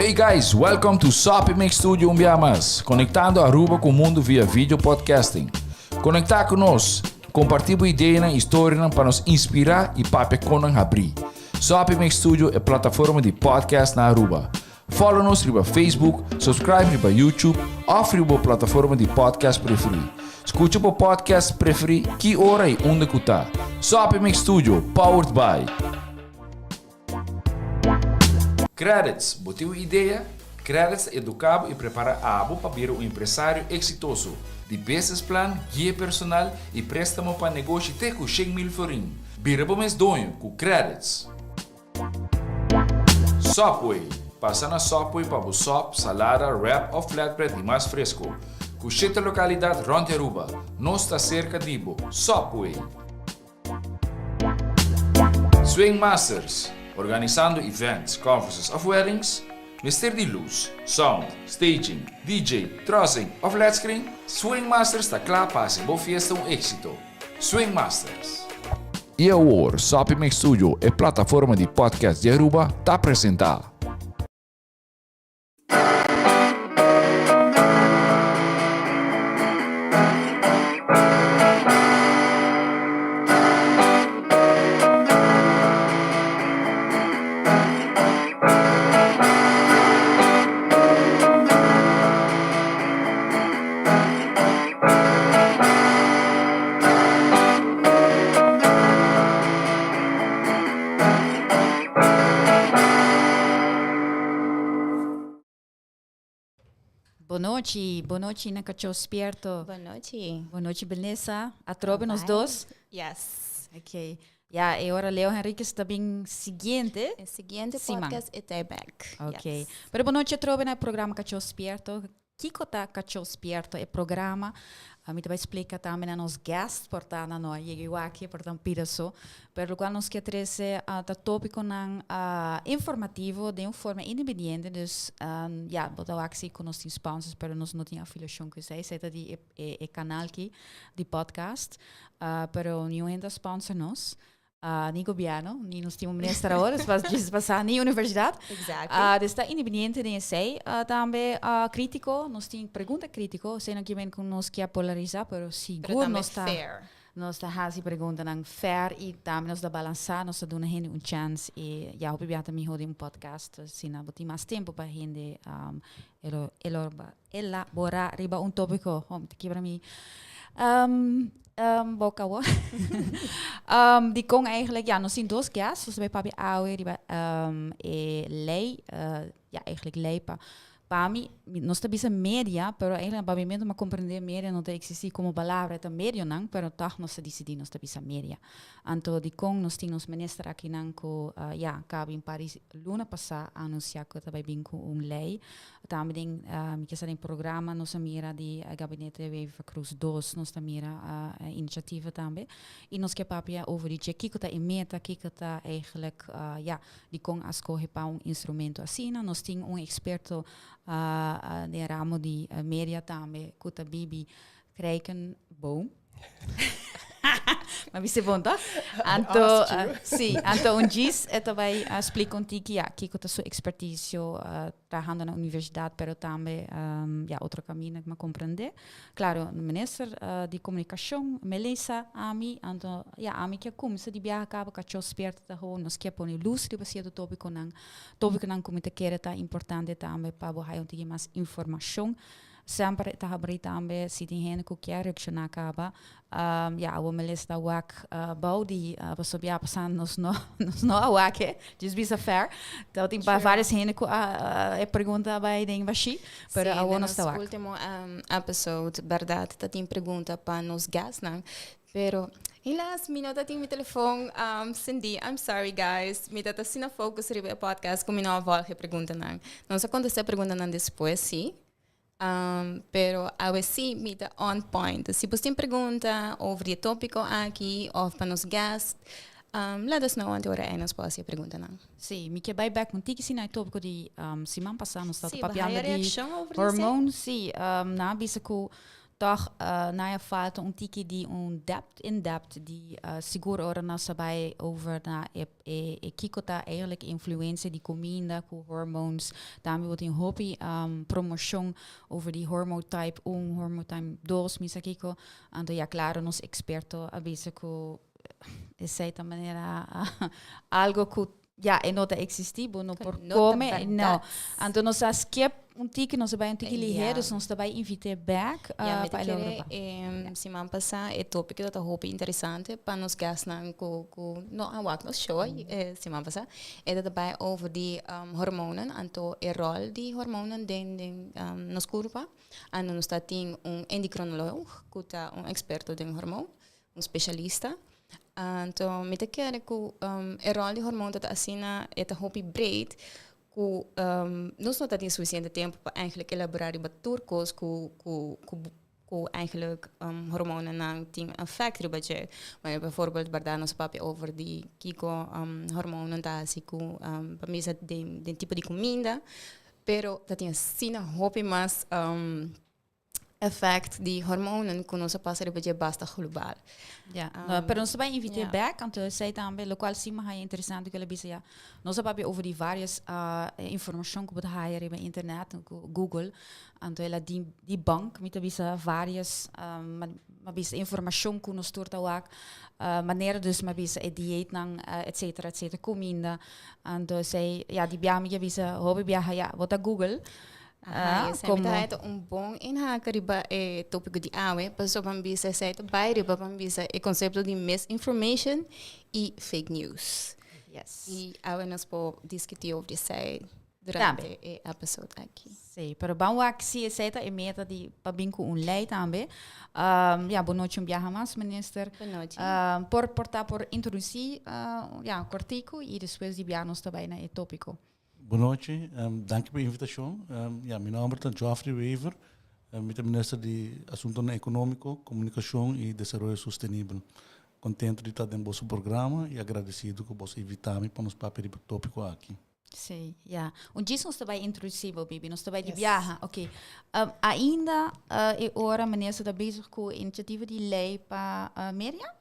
Hey guys, welcome to Soppy Mix Studio un bia mas, conectando Aruba cu mundo via video podcasting. Conecta cu nos, comparti bo ideanan y storianan pa nos inspira y papia con nan habri. Soppy Mix Studio e plataforma di podcast na Aruba. Follow nos riba Facebook, subscribe riba YouTube of riba bo plataforma di podcast preferi. Scucha bo podcast preferi ki ora y unda cu ta. Soppy Mix Studio, powered by. Credits, bo tin un idea? Credits ta educa bo y prepara abo pa bira un empresario exitoso. Di business plan, guia personal y prestamo pa negoshi te cu 100,000 florin. Bira bo mes doño cu Credits. Subway, Pasa na Subway pa bo sop, salada, wrap of flatbread di mas fresco. Cu shete localidad rond di Aruba. Nos ta cerca di bo. Subway! Swing Masters, Organisando events, conferences of weddings? Mester di luz, sound, staging, DJ, trussing of led screen? Swing Masters ta cla pa haci bo fiesta un exito. Swing Masters. Y awor, Sapi Mix Studio, e plataforma di podcast di Aruba, ta presenta. Bon nochi, bon nochi na Cachó Spierto. Bon nochi. Bon nochi Beleza. Atrobe nos dos. Yes. Ok. Ja, e ora Leo Henriquez ta bin siguiente. E siguiente Siman. podcast e ta back. Ok. Yes. Pero bon nochi atrobe na programa Cachó Spierto. Kiko ta Kachó Spierto e programa? Mi ta bai splika tambe na nos guest por ta nan no a yega yu aki, por ta un pida so. Pero lokual nos ke trese ta topikonan informativo den un forma independiente. Dus ya, bo ta wak si ku nos tin sponsors pero nos no tin afiliashon ku esei. Esei ta di e e kanal aki di podcast. Pero niun hende a sponsor nos. Uh, ni gobierno, ni nos tin un minister ahora, dus pas, pasa, ni universidad. Exactly. Uh, dus ta independiente den esei. Uh, tambe uh, crítico, nos tin pregunta crítico, esei no kier ku nos kier polarisa, pero sigur nos ta fair. Nos ta hasi preguntanan fair y tambe nos ta balansa, nos ta duna hende un chance y ya hopi bia ta miho den un podcast, asina bo tin mas tempo pa hende um, elo, elo, Elaborá riba un tópiko. Oh, mi ta kibra mi um, um, boka awor. um, dikon eigenlijk, ja, nos tin dos guests. Nos bai papia awe riba um, e lei, uh, ja, eigenlijk lei pa pa mi, nos ta bisa media, pero eigenlijk pa mi mento ma comprende media no ta existi como palabra, ta medionan, pero toch nos ta decidi nos ta bisa media. Anto dikon nos tin nos minister akinan ku, uh, ja, kabi un par di luna pasá a anuncia ku ta bai bin ku un lei Tambe den mi ke sa den programa nos a mira di Gabinete Wever Croes dos nos ta mira iniciativa tambe y nos ke papia over di dje kiko ta e meta, kiko ta eigenlijk ja dikon a skohe pa un instrumento asina. Nos tin un experto den ramo di media tambe ku ta Bibi Krijkenboom. Ma bisa bon toch? Anto, uh, sí, anto un djis e ta bai uh, splika un tiki ja, kiko ta su expertisio uh, trahando na universidad, pero tambe um, ja, otro camino ma comprende. Claro, minister uh, di comunicacion, Melissa, ami, anto ja, ami ke kumsa di biaha kaba kachó spierto ta ho, nos ke pone luz riba cierto tópiconan, tópiconan ku mi ta kere ta importante tambe pa bo haya un tiki mas informacion. Semper e ta habrí tambe si tin hende ku kier reakshoná kaba. Ya awor Melissa ta wak bou di pasobra ya pasá nos no nos no a wak e, djis bisa fair. Ta tin pa vários hende ku a e pregunta a bai den bashí, pero awor nos ta wak. Sí, den nos último episode bèrdat ta tin pregunta pa nos guestnan, pero helaas mi no ta tin mi telefon sendí, I'm sorry guys, mi ta ta asina focus riba e podcast ku mi no a vòlg e preguntanan. Nos a kontestá e preguntanan despues sí. Pero awe sí mi ta on point. Si bos tin pregunta over di e tópiko aki òf pa nos guest, let us know anto ora ei nos por hasi e preguntanan. Sí, mi ke bai bèk un tiki si na e tópiko di siman pasá nos tabata Sí, bo papiando haya di reakshon over di esei? hormoon. Sí, nan a bisa ku. Toch na e falta un tiki di un depth in depth di sigur ora nos a bai over na e e e kiko ta eigenlijk influencia di cuminda cu hormones. Tambe bo tin hopi promocion over di hormone type 1, hormone type 2, mi sa kiko. Anto ya claro nos experto a bisa cu esey ta manera algo cu ya e no ta existi, bo no por come, no. Anto nos a skip un tiki, nos a bai un tiki liher, dus nos ta bai invite back pa e logra pa. Siman pasa e topico ta hopi interesante pa nos guestnan cu cu no a wak nos show siman pasa. E ta bai over di hormonen, anto e rol di hormonen den den nos curpa. Anto nos ta tin un endocrinoloog cu ta un experto den hormoon, un specialista. Anto mi ta kere ku e ròl di hormon ta asina, e ta hopi breed ku nos no ta tin sufisiente tempu pa eigenlijk elaborá riba tur kos ku ku ku ku eigenlijk hormonnan tin effect riba dje. Manera bijvoorbeeld bèrdat nos a papia over di kiko hormonnan ta hasi ku pa misa den den tipo di kuminda, pero ta tin asina hopi mas effect di hormonen ku nos a pasa riba dje basta global. Ja, no, pero nos ta bai invité back, anto esei tambe, locual si mi haya interesante ku el a bisa ya. Nos a papia over di varios informacion ku bo ta haya riba internet, ku Google, anto el a di debunk, mi ta bisa varios, mi a bisa informacion ku nos tur ta wak, manera dus mi a bisa e dieetnan, etcetera, etcetera, kuminda, anto esei, ya, di bia mi ke bisa hopi biaha ya, bo ta Google. Aha, esei mi ta haña ta un bon inhake riba e tópiko di awe, pasobra mi bisa esei ta bai riba pa mi bisa e konsepto di misinformation i fake news. Yes. I awe nos por diskutí over di esei durante e episode aki. Sí, pero ban wak si esei ta e meta di pa bin ku un lei tambe. Ya, bon nochi un biaha mas, minister. Bon nochi. Por por ta por introdusí ya kortiku i despues di biaha nos ta bai na e tópiko. Bon nochi, danki pa e invitashon. Ya, mi nòmber ta Geoffrey Wever, mi ta minister di Asuntonan Ekonómiko, Komunikashon i Desaroyo Sostenibel. Kontento di ta den boso programa i agradesido ku boso invitá mi pa nos papia riba tópiko aki. Sí, ya. Un djis nos ta bai introdusí bo, Bibi. Nos ta bai di biaha. Oké. Ainda e ora minister ta bezig ku e inisiativa di lei pa media?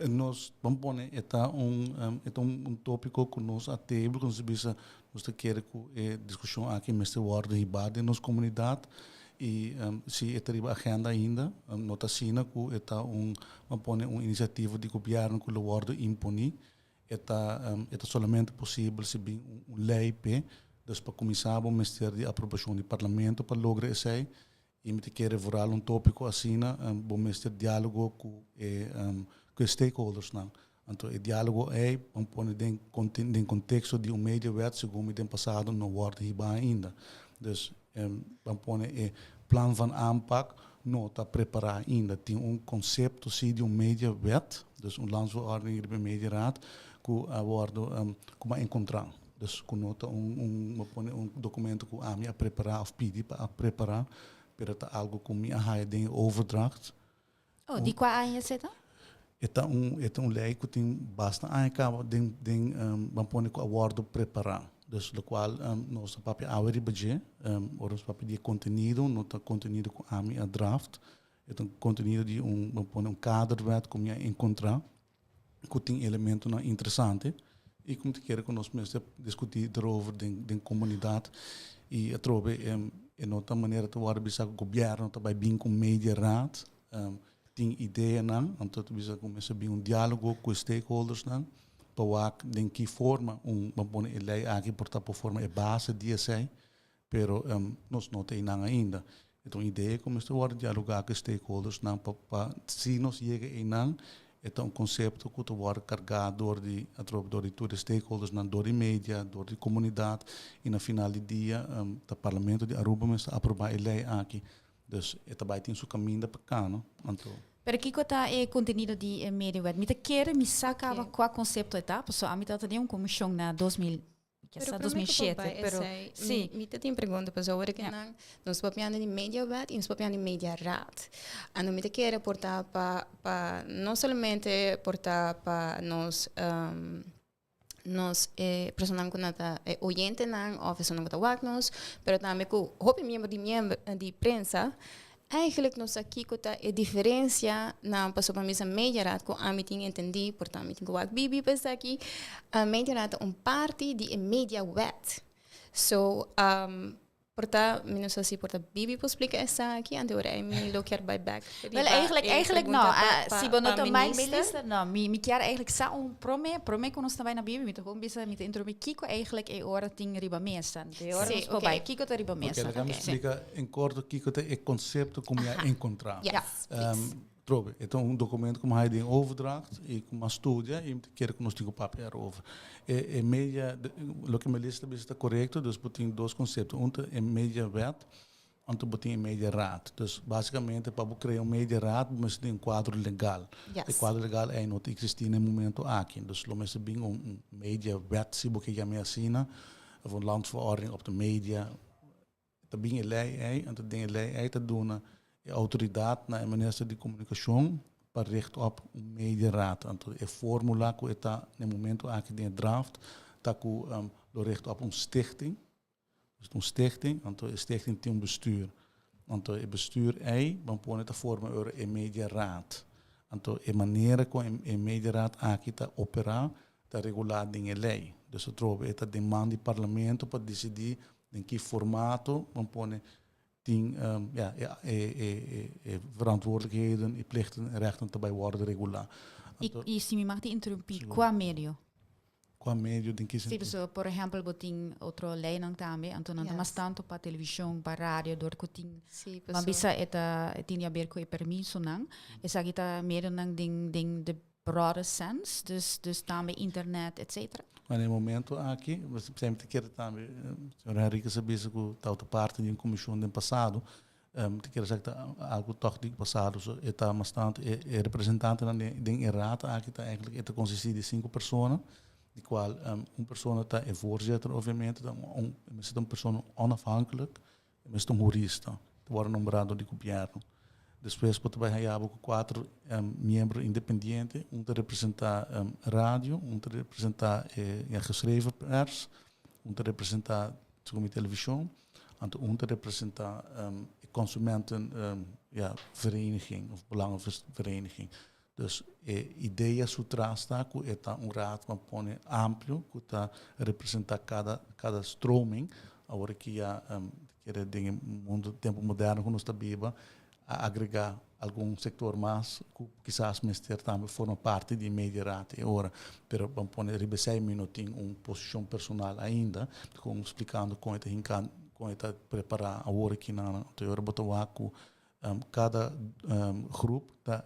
Nos ban pone e ta un e ta un tópiko ku nos a table ku nos a bisa nos ta kere ku e diskushon aki mester wòrdu hibá den nos komunidat i si e ta riba agenda ainda no ta asina ku e ta un ban pone un inisiativa di gobièrnu ku lo wòrdu imponí e ta e ta solamente posibel si bin un lei p'e dus pa kuminsá bo mester di aprobashon di parlamento pa logra esei. I mi ta kere vooral un tópiko asina, bo mester diálogo ku e ku e stakeholdersnan. Anto e diálogo ei ban pone den den konteksto di un mediawet segun mi den pasado no wòrdu hibá ainda. Dus ban pone e plan van aanpak no ta prepará ainda. Tin un konsepto si di un mediawet, dus un landsverordening riba e mediaraad ku a wòrdu ku bo a enkontrá. Dus ku no ta un un bo pone un dokumento ku ami a prepará òf pidi pa a prepará, pero ta algu ku mi a haya den e overdracht. Oh, di kua aña esei ta? E ta un e ta un lei ku tin basta aña kaba den den ban pone ku a wòrdu prepará. Dus lokual nos ta papia awe riba dje, ora nos papia di e kontenido, no ta kontenido ku ami a draft, e ta un kontenido di un ban pone un kaderwet ku mi a enkontrá. ku tin elementonan interesante i ku mi ta kere ku nos mester diskutí derover den den komunidat i atrobe e no ta manera ta wòrdu bisa ku gobièrnu ta bai bin ku media raad tin ideanan anto ta bisa ku mester bin un diálogo ku e stakeholdersnan pa wak den ki forma un bo pone e lei aki por ta por forma e base di esei. Pero nos no ta einan ainda. E ta un idea ku mester wòrdu dialogá ku e stakeholdersnan pa pa si nos yega einan e ta un konsepto ku ta wòrdu kargá dor di atrobe dor di tur e stakeholdersnan, dor di media, dor di komunidat i na final di dia ta Parlamento di Aruba mester aprobá e lei aki. Dus e ta bai tin su kaminda pa kano. Anto. Pero kiko ta e kontenido di e mediawet? Mi ta kere mi sa kaba kua konsepto e ta, pasobra ami tabata den un komishon na 2000 Pero prome ku bo bai esei, mi mi ta tin pregunta pasobra ora ku nan nos papiando di media wet i nos papiando di media raad. Anto mi ta kere por ta pa pa no solamente por ta pa nos nos e personanan ku nan ta e oyentenan òf esunnan ku ta wak nos, pero tambe ku hopi miembro di miembro di prensa. Eigenlijk nos sa kiko ta e diferencia na pasobra mi sa Mediaraad cu ami tin entendi, por ta mi tin cu wak bibi pa esaki. Mediaraad ta un parti di e Mediawet. So, por ta, mi no sa si por ta Bibi por splica esaki, anto ora ei mi lo kier bai bek Wel, riba eigenlijk, e eigenlijk no. pregunta pa, pa, Si bo no pa ta mind minister. minister, no. Mi kier eigenlijk sa un prome, prome cu nos ta bai na Bibi, mi ta gewoon bisa, mi ta interrumpi kico eigenlijk e ora tin riba mesa. De ora Sí, nos por oké. bai, kico ta riba Ok, mesa? laga mi Sí. splika in korto kiko ta e konsepto ku mi a enkontrá. Yes, please. Trobe, e ta un documento ku mi haya den overdracht i ku mi a studia i mi ta kere ku nos tin ku papia erover. E media, loke Melissa ta bisa ta korekto, dus bo tin dos konsepto. Un ta e mediawet, anto bo tin e mediaraad. Dus basikamente pa bo krea un mediaraad bo mester tin un kuadro legal. E kuadro legal ei no ta eksistí na e momento aki. Dus lo mester bin un mediawet, si bo ke yam'é asina, of un landsverordening op de media. Ta bin e lei ei, anto den e lei ei ta duna e outoridat na e minister di komunikashon pa richt op un mediaraad. Anto e formula ku e ta na e momento aki den e draft ta ku lo richt op un stichting. Dus un stichting, anto e stichting tin un bestuur. Anto e bestuur ei ban pone ta forma ora e mediaraad. Anto e manera kon e mediaraad aki ta operá ta regulá den e lei. Dus atrobe e ta den man di parlamento pa disidí den ki formato ban pone tin ja e verantwoordelijkheden e plichten en rechten ta bai wòrdu regulá. Anto I si mi mag di interumpí, kua medio? Kua medio den ki Sí, sentido? pasobra por ehèmpel bo tin otro leinan tambe, anto nan ta mas tantu pa televishon, pa radio, dor ku tin Sí, ban pasobra. bisa e ta e tin di haber ku e permisonan. Esaki ta medionan den den de broader sense, dus dus tambe internet etcetera. Maar na e momento aki, semper ta kere tambe, señor Henriquez a bisa ku tabata parti di un komishon den pasado, ta kere sa ku ta algu tòg di pasado, so e ta mas tantu e representantenan den e raad aki ta eigenlijk e ta konsistí di sinku persona, di kual un persona ta e voorzitter obviamente, ta un mester ta un persona onafhankelijk, E mester un hurista, ta wòrdu nombrá dor di gobièrnu. Despues bo ta bai haña bo ku kuater miembro independiente, un ta representá radio, un ta representá e geschreven pers, un ta representá segun mi televishon, anto un ta representá e konsumenten ja vereniging of belangenvereniging. Dus e idea su tras ta ku e ta un raad ku a pone amplio ku ta representá kada kada stroming. Awor aki ya kere den e mundo tempo moderno ku nos ta biba a agregá algun sektor mas ku kisas mester tambe forma parti di e mediaraad e ora. Pero ban pone riba esei mi no tin un posishon personal ainda kon splikando kon e ta hinká kon e ta prepará awor aki nan. Anto e ora bo ta wak ku Kada groep ta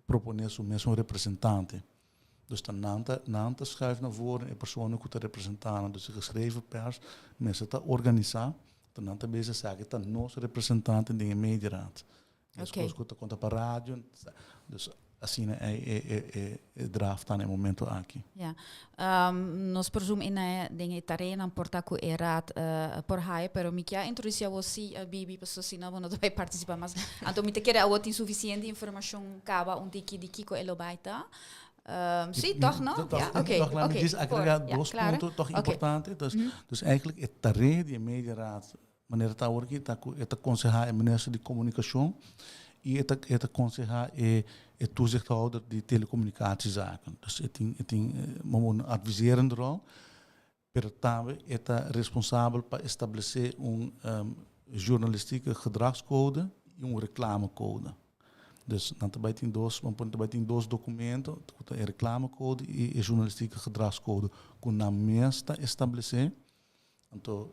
proponé su mesun representante. Dus ta nan ta nan ta schuif na voren e persona ku ta representá nan. Dus e geschreven pers mester ta organisá, ta nan ta bisa esaki ta nos representante den e mediaraad. Meskos ku ta konta pa radio. Dus asina e e e e draft ta na e momento aki. Ja. Nos por zoom in na den e tareanan por ta ku e raad por haya, pero mi kia introduci awor si, Bibi, pasobra si no bo no ta bai participa mas. Anto mi ta kere awor tin suficiente informacion kaba un tiki di kiko e lo bai ta. Si, toch no? Toch, Ja, oké, toch laat me oké, djis agrega por, ja, dos klaar, punto toch oké. importante. Dus, dus eigenlijk e tarea di e mediaraad Manera ta awor aki ta ku e ta konsehá e minister di komunikashon i e ta e ta konsehá e e toezichthouder di telekomunikatiezaken. Dus e tin e tin un adviserende ròl, pero tambe e ta responsabel pa establesé un journalistieke gedragscode i un reclamecode. Dus nan ta bai tin dos, nan ta bai tin dos dokumento, ku ta e reclamecode i e journalistieke gedragscode ku nan mes ta establesé. Anto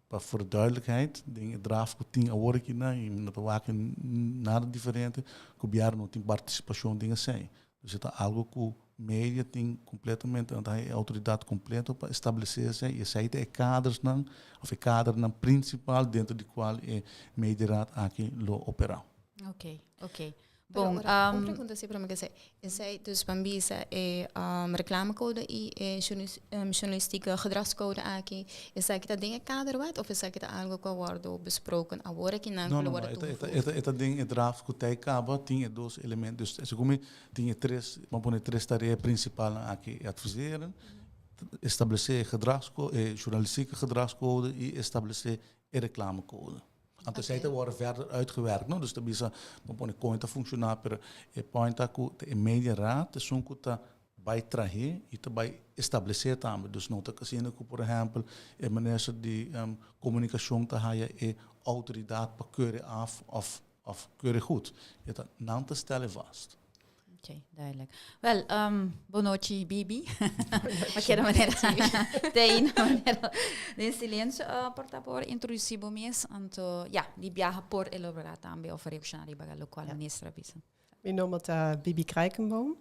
pa verduidelijkheid, den e draft ku tin awor aki nan i no ta wak nada diferente, gobièrnu no tin partisipashon den esei. Dus e ta algu ku media tin kompletamente, nan ta haña e outoridat kompleto pa establesé esei i esei ta e kadersnan òf e kadernan prinsipal dentro di kual e mediaraad aki lo operá. Oké, oké. Pero Bon, ora, un pregunta si prome ke esei. Esei dus ban bisa e reclamecode i e journalistieke gedragscode aki, esaki ta den e kaderwet of esaki ta algo ku a wordo besproken awor aki nan No, ku no, lo no, wordo e ta, toegevoegd? e ta den e draft ku tei kaba tin e dos elemento. Dus segun mi tin e tres, ban pone tres tarea prinsipalnan aki, e adviseren, establesé e gedragsco, e journalistieke gedragscode i establesé e reclamecode. Anto esey ta wordo verder uitgewerkt, no? Dus ta bisa, bo pone con e ta funciona, pero e point ta cu e Mediaraad esun cu ta bay trahe y ta bay establece tambe. Dus no ta asina cu, por ehempel, e minister di comunicacion ta haya e autoridad pa keure af of keure goed. E ta nan ta stelle vast. Oké, duidelijk. Wel, bon nochi, Bibi. Ma keda manera tein, manera den silencio. Por ta por introduci bo mes, anto ja, di biaha por elabora tambe of reacciona riba locual minister a bisa. Mi nomber ta Bibi Krijkenboom.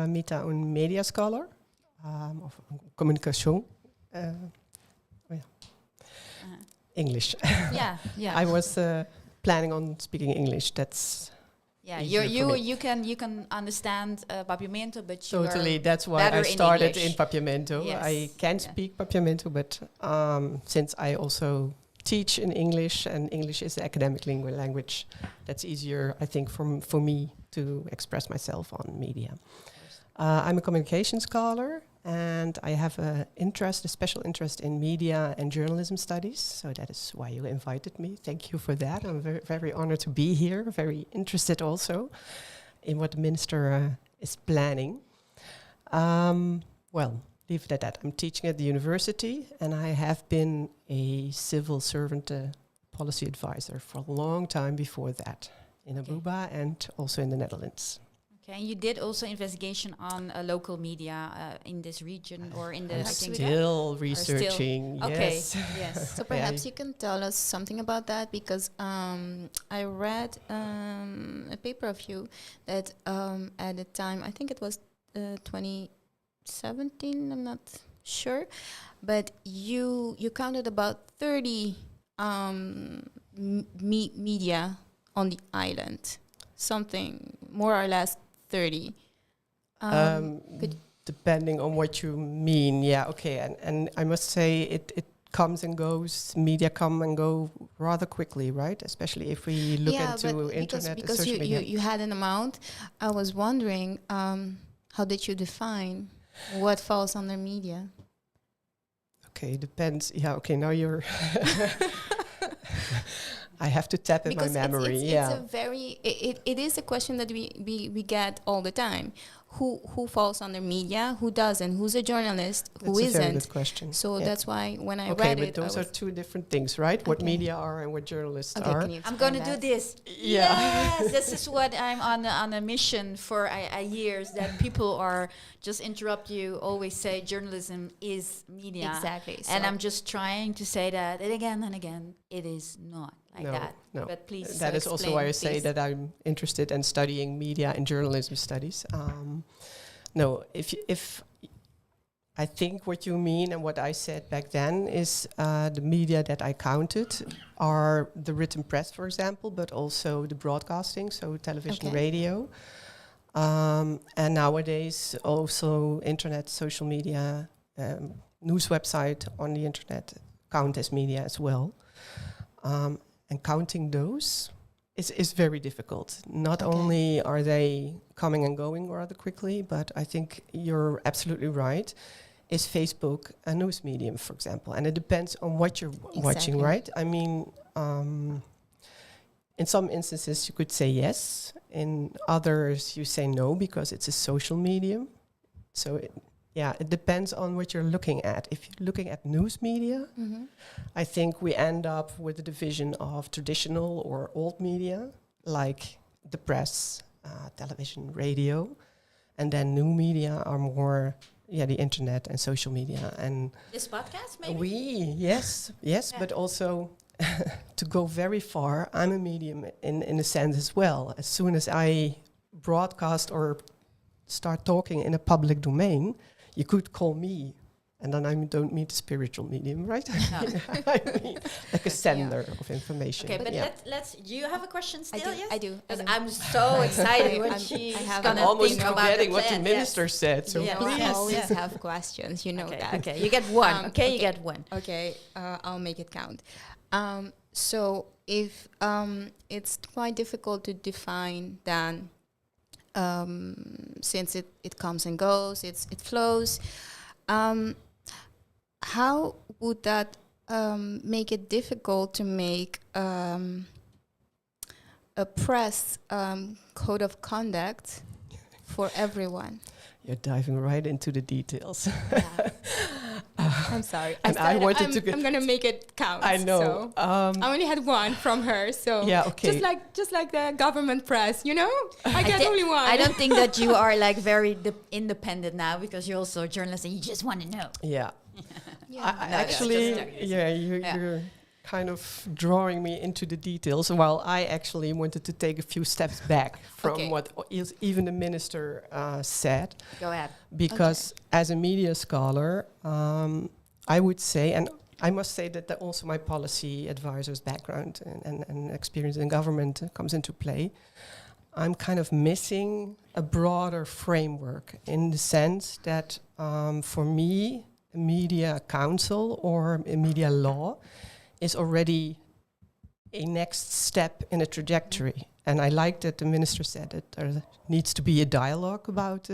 Mi ta un media scholar, of communicatie. Oh ja. English. I was planning on speaking English. That's Yeah, easier you for me. You can understand Papiamento, but you Totally. are That's why better I in started English. in Papiamento. I can speak Papiamento, but since I also teach in English and English is the academic language, that's easier, I think, for me to express myself on media. I'm a communication scholar and I have a interest, a special interest in media and journalism studies. So that is why you invited me. Thank you for that. I'm very, very honored to be here. Very interested also in what the minister is planning. Well, leave it at that. I'm teaching at the university and I have been a civil servant, policy advisor for a long time before that in Aruba and also in the Netherlands. Okay, and you did also investigation on local media in this region or in the I'm I think still researching. Yes. So perhaps you can tell us something about that, because I read a paper of you that at the time, I think it was 2017, I'm not sure, but you counted about 30 media on the island, something more or less 30. Depending on what you mean, yeah, okay. And I must say it comes and goes. Media come and go rather quickly, right? Especially if we look Yeah, into but internet and because social media. you had an amount, I was wondering how did you define what falls under media? Okay, depends. Yeah, okay, now you're. I have to tap in my Because memory. it's a very it is a question that we get all the time. Who falls under media? Who doesn't? Who's a journalist? Who That's a very isn't? good question. So that's why when I Okay, read but it, I those are was two different things, right? What media are and what journalists Okay, are. can you I'm explain going to do that? this. Yeah. Yes, this is what I'm on a mission for a years, that people are just interrupt you, always say journalism is media. And I'm just trying to say that and again and again, it is not like No, that. no. But please. That So is also why I explain, say please. that I'm interested in studying media and journalism studies. No, if I think what you mean and what I said back then is the media that I counted are the written press, for example, but also the broadcasting, so television, radio, and nowadays also internet, social media, news website on the internet count as media as well. And counting those is very difficult. Not only are they coming and going rather quickly, but I think you're absolutely right. Is Facebook a news medium, for example? And it depends on what you're watching, right? I mean, in some instances you could say yes. In others you say no because it's a social medium. So yeah, it depends on what you're looking at. If you're looking at news media, I think we end up with a division of traditional or old media, like the press, television, radio, and then new media are more, yeah, the internet and social media. And This podcast, maybe? We, yes, but also to go very far, I'm a medium in a sense as well. As soon as I broadcast or start talking in a public domain, you could call me, and then I don't mean the spiritual medium, right? No. I mean like a sender of information. Okay, but let's. Do you have a question I still? do. Yes. I do. I Because do. I'm so excited what she's I have gonna I'm almost think about forgetting the what the plan. minister said. So I please. always have questions. You know Okay, that. okay, you get one. Okay, you get one. Okay, I'll make it count. So if it's quite difficult to define then, since it comes and goes, it flows. How would that Make it difficult to make a press code of conduct for everyone? You're diving right into the details. Yeah. I'm sorry. And I said wanted to I'm gonna make it count. I know. So I only had one from her, so Yeah, okay. just like the government press. I get only one. I don't think that you are like very independent now because you're also a journalist and you just want to know. Yeah. Yeah. I No, actually, just joking. yeah, you're kind of drawing me into the details while I actually wanted to take a few steps back from what even the minister said. Go ahead. Because as a media scholar, I would say, and I must say that also my policy advisor's background and experience in government comes into play. I'm kind of missing a broader framework in the sense that for me, a media council or a media law is already a next step in a trajectory. And I like that the minister said that there needs to be a dialogue about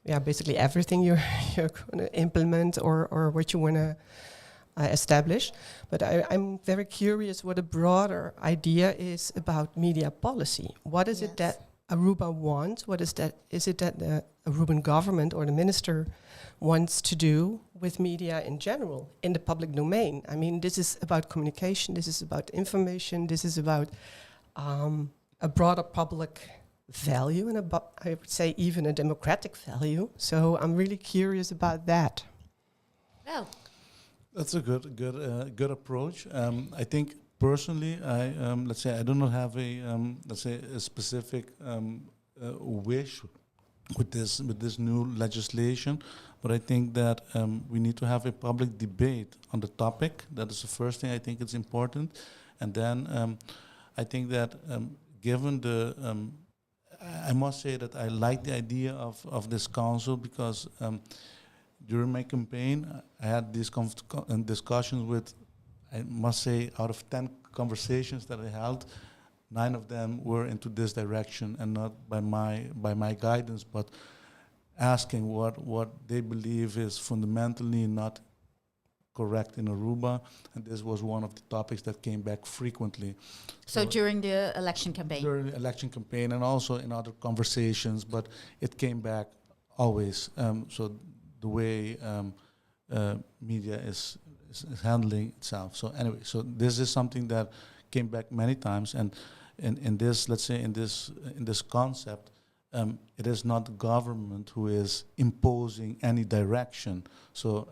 yeah, basically everything you're going to implement or what you want to establish. But I'm very curious what a broader idea is about media policy. What is it that Aruba wants? What is that? Is it that the Aruban government or the minister wants to do with media in general in the public domain? I mean, this is about communication. This is about information. This is about a broader public value and I would say even a democratic value. So I'm really curious about that. Well, That's a good approach. I think personally, I let's say I do not have a let's say a specific wish with this new legislation, but I think that we need to have a public debate on the topic. That is the first thing I think it's important, and then I think that given the I must say that I like the idea of this council because during my campaign, I had these discussions with, I must say, out of 10 conversations that I held, nine of them were into this direction and not by my guidance, but asking what they believe is fundamentally not correct in Aruba. And this was one of the topics that came back frequently. So during the election campaign. During the election campaign and also in other conversations, but it came back always. So the way media is handling itself. So anyway, so this is something that came back many times, and in this, let's say, in this concept, it is not the government who is imposing any direction. So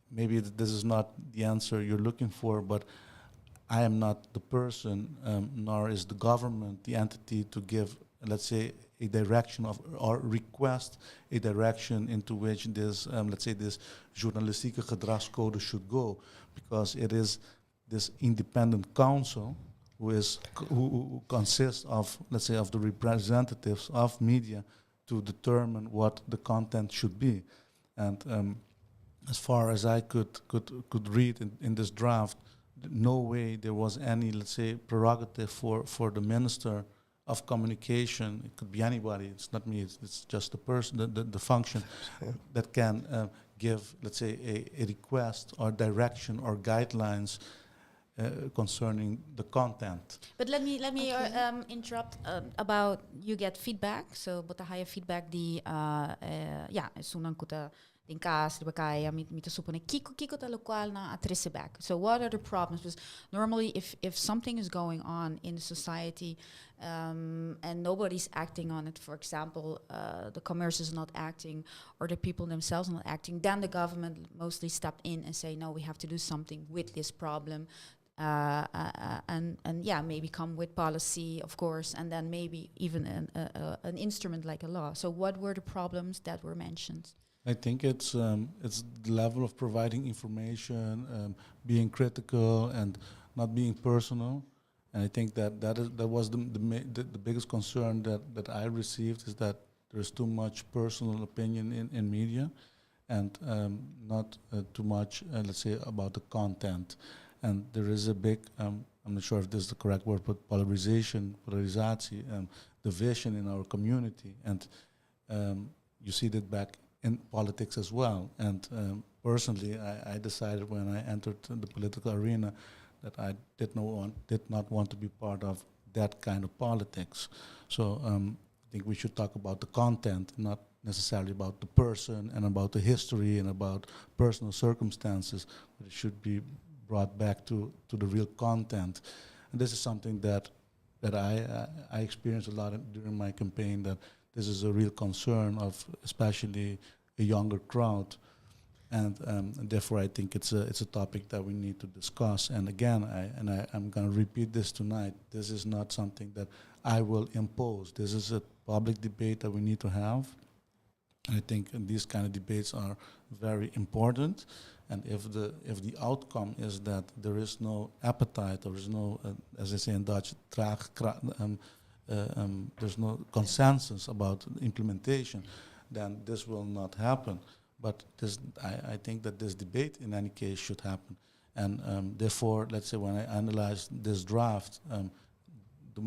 maybe this is not the answer you're looking for, but I am not the person, nor is the government the entity to give, let's say, a direction of or request a direction into which this, let's say, this journalistieke gedragscode should go, because it is this independent council who consists of, let's say, of the representatives of media to determine what the content should be, and as far as I could read in this draft, no way there was any, let's say, prerogative for the minister of communication. It could be anybody. It's not me. It's just the person, the function that can give, let's say, a request or direction or guidelines concerning the content. But let me interrupt about you get feedback. So bo ta haya feedback di ja, esunnan ku ta den kas, di kaya, mi ta supone kiko ta lokual nan a trese back. So what are the problems? Because normally if something is going on in the society and nobody's acting on it, for example, the commerce is not acting or the people themselves not acting, then the government mostly step in and say, "No, we have to do something with this problem." And yeah, maybe come with policy, of course, and then maybe even an instrument like a law. So, what were the problems that were mentioned? I think it's the level of providing information, being critical, and not being personal. And I think that that was the biggest concern that I received, is that there's too much personal opinion in media, and not too much, let's say, about the content. And there is a big, I'm not sure if this is the correct word, but polarization, polarisatie, division in our community, and you see that back in politics as well. And Personally, I decided when I entered the political arena that I did not want to be part of that kind of politics. So I think we should talk about the content, not necessarily about the person and about the history and about personal circumstances, but it should be brought back to the real content. And this is something that I experienced a lot during my campaign, that this is a real concern of especially a younger crowd. And therefore, I think it's a topic that we need to discuss. And again, I'm going to repeat this tonight. This is not something that I will impose. This is a public debate that we need to have. And I think these kind of debates are very important. And if the outcome is that there is no appetite, there is no, as they say in Dutch, there's no consensus about implementation, then this will not happen. But I think that this debate, in any case, should happen. And therefore, let's say when I analyze this draft, the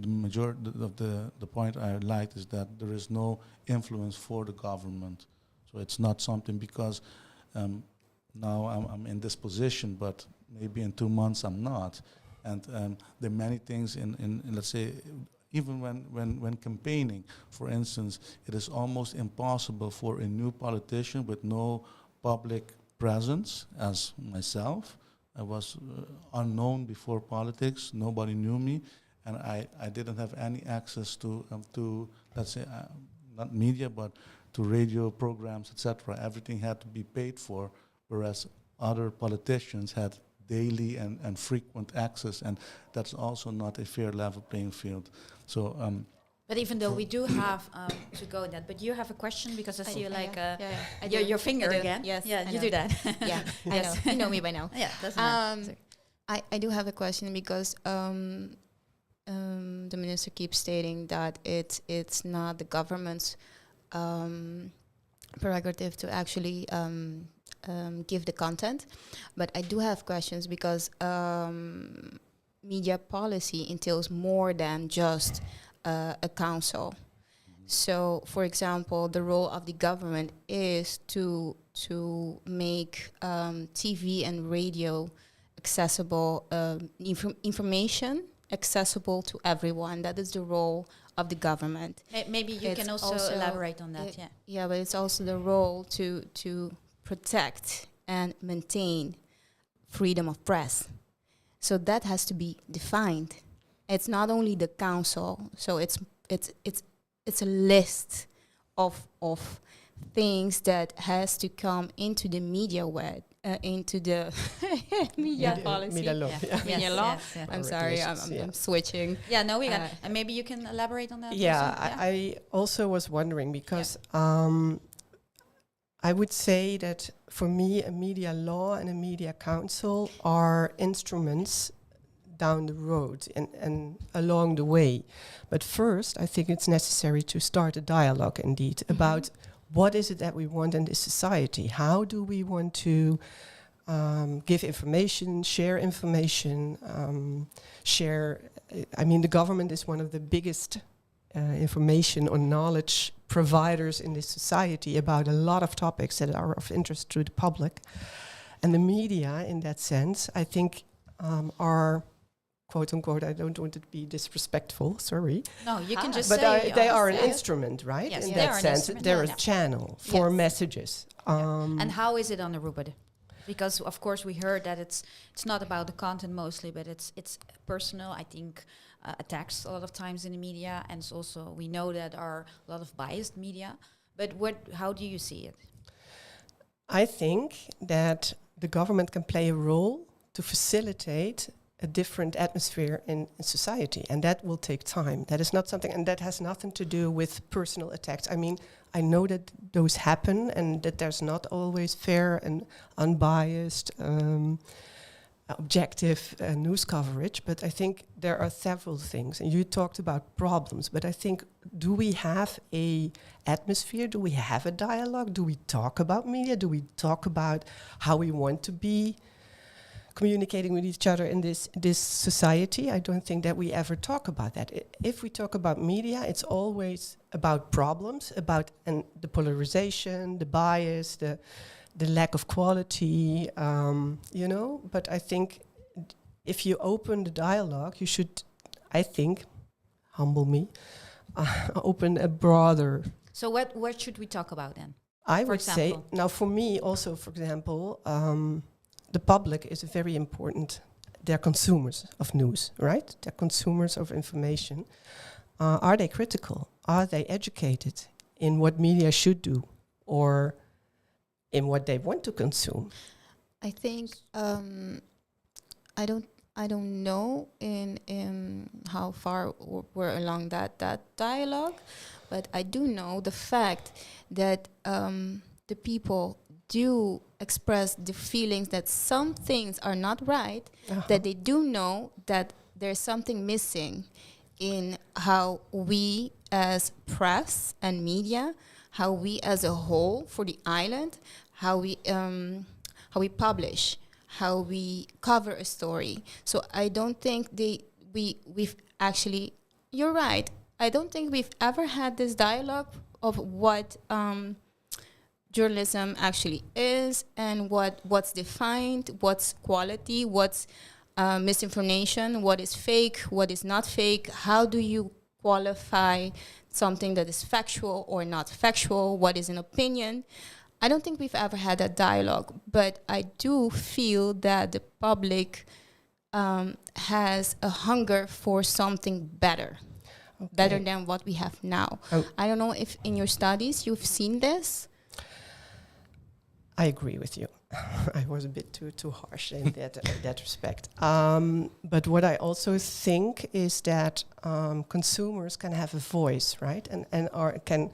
majority of the point I liked is that there is no influence for the government. So it's not something because now I'm in this position, but maybe in 2 months I'm not. And there are many things in, let's say, even when campaigning, for instance, it is almost impossible for a new politician with no public presence, as myself. I was unknown before politics. Nobody knew me, and I didn't have any access to, let's say, not media, but to radio programs, etc. Everything had to be paid for, whereas other politicians had daily and frequent access, and that's also not a fair level playing field. So But even though we do have to go in that, but you have a question because I see you like Yeah, I your, do. your finger I do. again. Yes, Yeah, I you know. do that. Yeah, I know. You know me by now. Yeah, doesn't matter. I do have a question because the minister keeps stating that it's not the government's prerogative to actually give the content. But I do have questions because media policy entails more than just a council. So, for example, the role of the government is to make TV and radio accessible, information accessible to everyone. That is the role of the government. Maybe you It's can also elaborate on that. Yeah, but it's also the role to protect and maintain freedom of press. So that has to be defined. It's not only the council. So it's a list of things that has to come into the media web, into the media policy. Media law. Yeah. Media law. Yes. I'm sorry, Regulations, yeah. I'm switching. Yeah, no, we got. And maybe you can elaborate on that Yeah, also? I also was wondering because I would say that for me, a media law and a media council are instruments down the road and along the way. But first, I think it's necessary to start a dialogue indeed about what is it that we want in this society? How do we want to give information, share information, share? I mean, the government is one of the biggest information or knowledge providers in this society about a lot of topics that are of interest to the public. And the media, in that sense, I think are, quote unquote, I don't want to be disrespectful, sorry. No, you can Ah. just But say they are an say it. instrument, right? Yes, in they that are an sense, instrument, they're yeah. a channel for messages. And how is it on Aruba? Because of course we heard that it's not about the content mostly, but it's personal. I think attacks a lot of times in the media, and it's also we know that are a lot of biased media. But what? How do you see it? I think that the government can play a role to facilitate a different atmosphere in society, and that will take time. That is not something, and that has nothing to do with personal attacks. I mean, I know that those happen, and that there's not always fair and unbiased, objective news coverage. But I think there are several things, and you talked about problems. But I think, do we have a atmosphere? Do we have a dialogue? Do we talk about media? Do we talk about how we want to be communicating with each other in this society? I don't think that we ever talk about that. If we talk about media, it's always about problems, about and the polarization, the bias, the the lack of quality, But I think if you open the dialogue, you should, I think, humble me, open a broader. So what should we talk about then? I For would say example? Now for me also, for example, the public is very important. They're consumers of news, right? They're consumers of information. Are they critical? Are they educated in what media should do or in what they want to consume? I think I don't know in how far we're along that dialogue, but I do know the fact that the people do express the feelings that some things are not right, that they do know that there's something missing in how we as press and media, how we as a whole for the island, how we publish, how we cover a story. So I don't think they we've actually, you're right. I don't think we've ever had this dialogue of what journalism actually is and what's defined, what's quality, what's misinformation, what is fake, what is not fake. How do you qualify something that is factual or not factual? What is an opinion? I don't think we've ever had that dialogue, but I do feel that the public has a hunger for something better, better than what we have now. Oh. I don't know if in your studies you've seen this. I agree with you. I was a bit too harsh in that respect. But what I also think is that consumers can have a voice, right? And are can,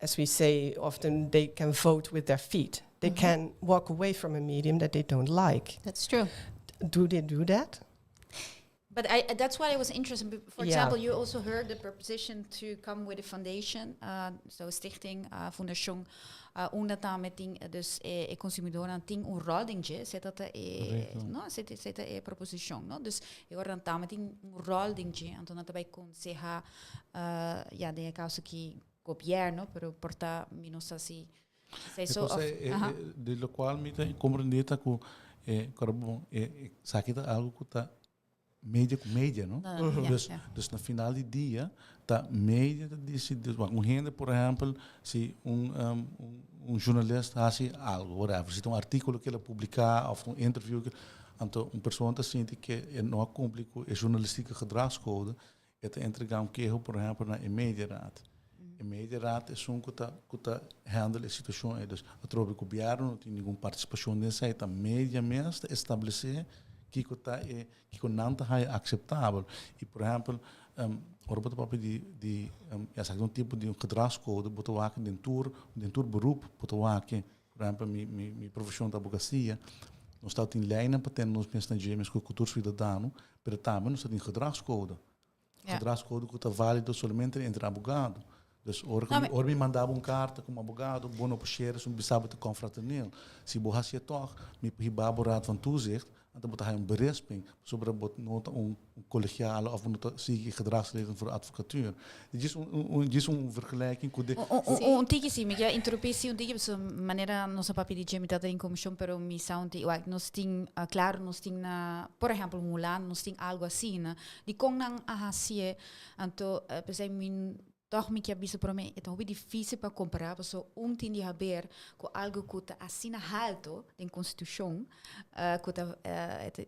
as we say often, they can vote with their feet. They can walk away from a medium that they don't like. That's true. Do they do that? But that's why I was interested. For example, you also heard the proposition to come with a foundation, so stichting, fundashon, unda tambe tin, dus e konsumidónan tin un ròl den dje, esei ta e, no, esei ta e proposishon, no? Dus e ora tambe tin un ròl den dje, anto nan tambe konsehá, ja, den kaso ku gobièrnu, pero por ta, mi no sa si, sei so, Entonses, di lo kual mi ta komprondé ku bon, esaki ta algu ku ta media ku media, no? No, ja, Dus, dus na final di dia, ta media ta disidí, un hende, por ehèmpel, si un journalista hasi algu, whatever, si tin un artíkulo ku el a publiká òf un interview, anto un persona ta sinti ku e no a kumpli ku e journalistieke gedragscode, e ta entregá un keho, por ehèmpel, na e mediaraad. E mediaraad e un ku ta handle e situashon. Dus atrobe gobièrnu no tin ningun partisipashon den esei, ta media mes ta establesé kiko ta e kiko nan ta aseptabel. I por ehèmpel, ora bo ta papia di ja, un tipo di un gedragscode, bo ta wak den tur beroep, bo ta wak, por ehèmpel, mi profeshon ta abogasia, nos ta tin lijnen pa tene nos mes na dje, mes ku kultura siudadano, pero tambe nos tin gedragscode. Gedragscode ku ta válido solamente entre abogado. Dus ora No, ora mi manda un karta komo abogado, bo no por share, un bisa bo ta confraterneel. Si bo hasi toch, mi hiba bo raad van toezicht, dan moet hij een berisping sobre bo no ta un collegiale of no ta sigui gedragsregelen voor advocatuur. Dit is een vergelijking ku de Un tiki si, mi ke interumpí si un tiki, so manera nos a papia di dje mi ta den komishon, pero mi sa un tiki, wak, nos tin, klaro, nos tin na, por ehèmpel, Hulanda, nos tin algu asina, na, di kon nan a hasié, anto, pensei mi toch mi ke bisa pa mi, e ta hopi difísil pa kompará, paso un tin di haber ku algu ku ta asina haltu den konstitushon, ku ta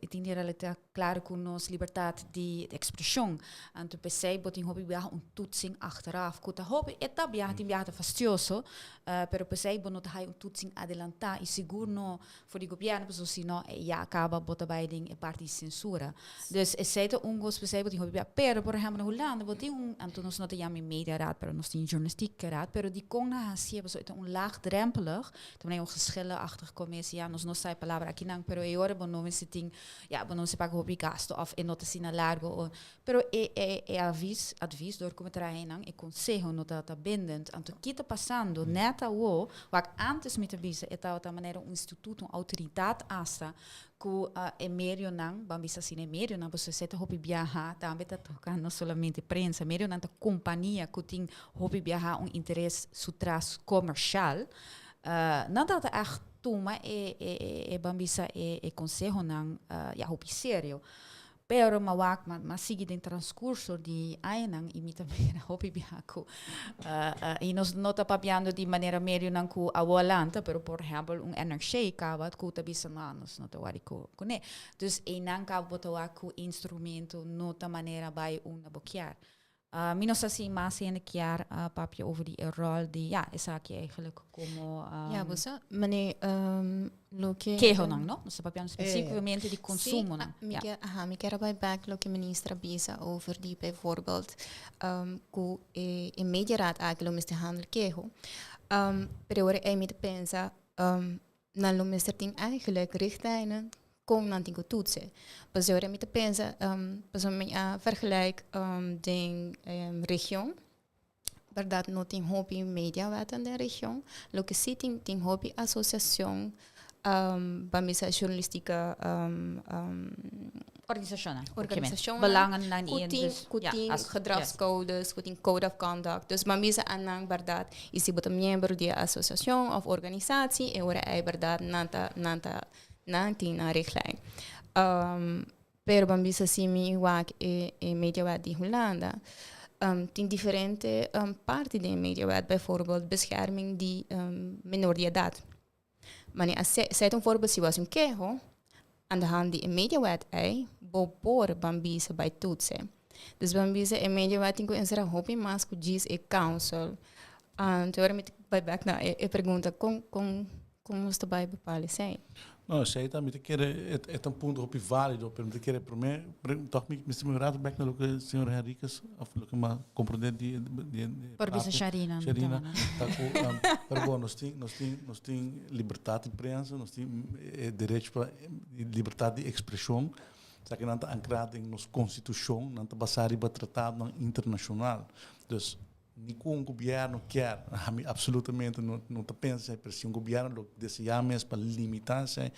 tin di realidat klaro ku nos libertat di ekspreshon. Anto pensei bo tin hopi biaha un toetsing achteraf, ku ta hopi, e ta biaha tin biaha ta fastioso, pero pensei bo no ta hay un toetsing adelantá i sigur no for di gobièrnu, paso si no ya kaba bo ta bai den e parti di sensura. Dus esei ta un kos pensei bo tin hopi biaha. Pero por ehèmpel na Hulanda bo tin un, anto nos no ta yama mediaraad, pero nos tin journalistieke raad, pero di kon nan hasié, paso e ta un laagdrempelig, tambe un geschillenachtige commissie, ja, nos no sa e palabra akinan, pero e ora bo no mester tin, ja, bo no mester paga hopi gasto of e no ta asina largu, o, pero e advies door ku traha nan, e konseho no ta bindend. Anto kiko ta pasando, net awo, wak antes mi ta bisa, e ta manera un instituto, un outoridat hasta, ku e medionan, ban bisa asina, e medionan, paso esei ta hopi biaha, tambe ta toka no solamente prensa, medionan ta kompania ku tin hopi biaha un interes su tras komersial, Nan tabata echt tuma e e e e ban bisa e e consehonan ya hopi serio. Pero m'a wak m'a m'a sigui den transcurso di añanan y mi ta mira hopi bia cu y nos no ta papiando di manera medionan cu awo a lanta pero por ehempel un NRC caba cu ta bisa no nos no ta wari cu cune. Dus eynan caba bo ta wak cu instrumento no ta manera bay unda bo kier. Mi no sa si mas hende kier papia over di e rol di, ja, esaki eigenlijk como Ja, bo sa, mane loke kehonan, no? Nos ta papiando specificamente di consumonan. Si, mi kier, aha, mi kier a bai back loke minister a bisa over di bijvoorbeeld cu e e mediaraad aki lo mester handel keho. Pero ora ei mi ta pensa nan lo mester tin eigenlijk richtlijnen kon nan tin ku toetsen. Pasobra mi ta pensa, pasobra mi a vergelijk den region, bèrdat no tin hopi mediawetten den region, loke si tin, tin hopi asosiashon pa misa journalistieke Organisashonnan. Organisashonnan. Belangennan ku tin, ku tin gedragscodes, ku tin code of conduct. Dus ban bisa a nan bèrdat i si bo ta miembro di e asosiashon òf organisatie e ora ei bèrdat nan ta nan ta nan tin nan richtlijn. Pero ban bisa si mi wak e e mediawet di Hulanda tin diferente parti den e mediawet, bijvoorbeeld bescherming di menor di edat. Mane a seta un voorbeeld si bo hasi un keho aan de hand di e mediawet ei bo por ban bisa bai toetsen. Dus ban bisa e mediawet tin ku ensera hopi mas ku djis e council. Anto ora mi ta bai bek na e pregunta kon kon kon nos ta bai bepal esei? No, esei ta mi ta kere e ta un punto hopi valido pero mi ta kere prome tok mi mester mi rato bek na loke señor Henriquez of loke mi a comprende di di Por bisa Sharina. Sharina ta ku pero bon nos tin nos tin nos tin libertad di prensa nos tin e derecho pa libertad di expresion esaki nan ta ancra den nos constitucion nan ta basa riba tratadonan internacional dus Ni ku un gobierno kier, ami absolutamente no no ta pensa esei, pero si un gobierno lo desea mes pa limita esei,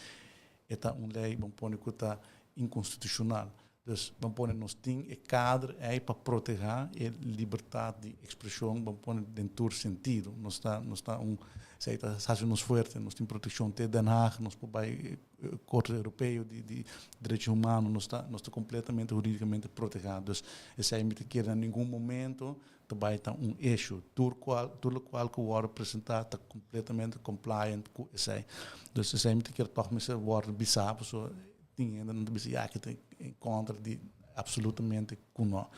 e ta un lei ban pone ku ta inkonstitushonal. Dus ban pone nos tin e kader ei pa proteha e libertat di ekspreshon ban pone den tur sentido. Nos ta nos ta un esei ta hasi nos fuerte, nos tin protekshon te Den Haag, nos por bai Korte Europeo di di Derecho Humano, nos ta nos ta kompletamente huridikamente proteha. Dus esei mi ta kere na ningun momento ta bai ta un issue. Tur cual, tur locual cu worde presenta ta completamente compliant cu esey. Dus esey mi ta kier toch mester worde bisa, pasobra tin hende nan ta bisa ya aki ta en contra di absolutamente cu no.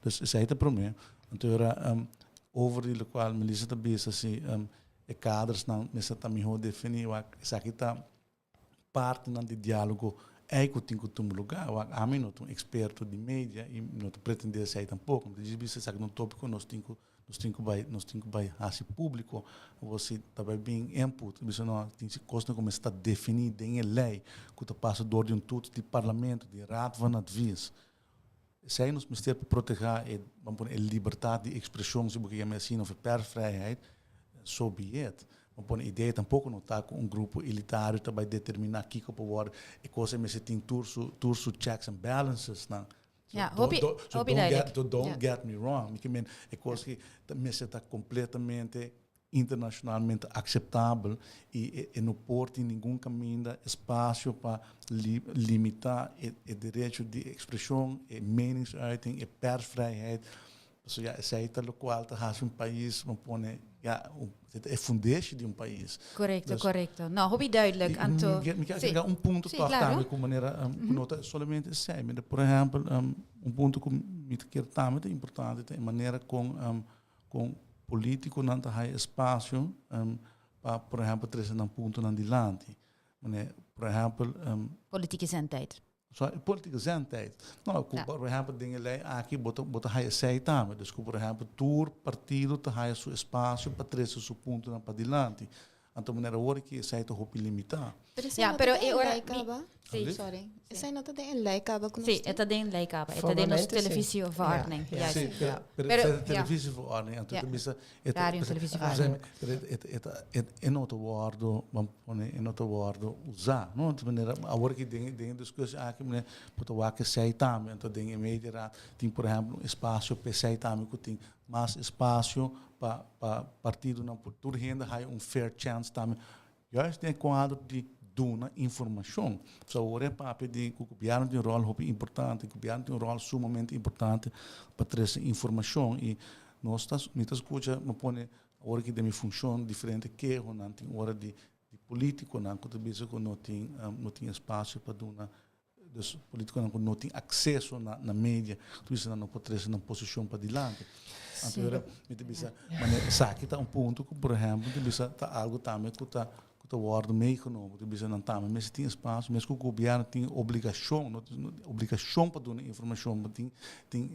Dus esey ta prome. Anto ora over di locual Melissa ta bisa si e kaders-nan mester ta miho defini, wak esaki ta partinan di diálogo ei ku tin ku tuma lugá. Wak, ami no ta un eksperto di media i no ta pretendé esei tampoko. Mi ta djis bisa esaki ta un tópiko nos tin ku nos tin ku bai nos tin ku bai hasi públiko. Awor si ta bai bin input, bisa no tin si kosnan ku mester ta definí den e lei ku ta pasa dor di un toets di parlamento, di Raad van Advies. Esei nos mester pa protehá e, ban pone, e libertat di ekspreshon, si bo ke yama asina, òf e persvrijheid, so be it. Ban pone, idea tampoko no ta ku un grupo elitario ta bai determiná kiko pa wòrdu, e kos ei mester tin tur su, tur su checks and balances nan. So Ja, hopi, don't, so hopi don't duidelijk. get, so don't get me wrong. Mi ke men, e kos ki ta mester ta kompletamente internacionalmente aceptabel y e no por tin ningun caminda espacio pa limita e derecho di expresion, e meningsuiting, e persvrijheid. Pasobra ya esey ta locual ta haci un pais, bo pone ya e fundeshi di un pais. Correcto, correcto. No, hopi duidelijk. Anto, Mi kier agrega un punto toch tambe cu manera cu no ta solamente esey. Mira, por ehempel, un punto cu mi ta kier tambe ta importante ta e manera con Kon polítikonan ta haya espasio pa, por ehèmpel, trese nan puntonan dilanti. Manera, por ehèmpel. Politieke zendtijd. So, politieke zendtijd. No, ku por ehèmpel den e lei aki bo ta bo ta haya esei tambe. Dus ku por ehèmpel tur partido ta haya su espasio pa trese su puntonan padilanti. Anto manera awor aki esei ta hopi limitá. Pero esei no ta den e lei kaba. Si. Sorry. Esey no ta den e ley caba cu nos Si, tin? e ta den ley caba. E ta den nos Formalmente, si. televisieverordening. Ja, ja. Juist. Si, pero, Ja. pero, Pero, pero ja. televisieverordening, anto Ja. ta bisa e ta Radio en bisa- televisieverordening. Pero e no ta wordo, ban pone, e no ta wordo usa, no? Di manera awor ki den e discussie aki, mane, bo ta wak esey tambe, anto den e mediaraad tin por ehempel un espacio pa esey tambe cu tin mas espacio pa partidonan por tur hende haya un fair chance tambe. Juist den e kuadro di duna informashon. So awor e papia di ku gobièrnu tin un ròl hopi importante, gobièrnu tin un ròl sumamente importante pa trese informashon i nos ta, mi ta skucha, mi pone awor aki den mi funshon diferente kehonan tin ora di di politikonan ku ta bisa ku no tin no tin espasio pa duna. Dus politiconan cu no tin acceso na media, tu bisa nan no por trece nan posicion padilanti. Anto ora mi ta bisa, mane esaki ta un punto cu por ehempel mi ta bisa ta algo tambe cu ta wordo meegenomen. Ta bisa nan tambe mester tin espacio, mes cu gobierno tin obligacion, no obligacion pa duna informacion, ma tin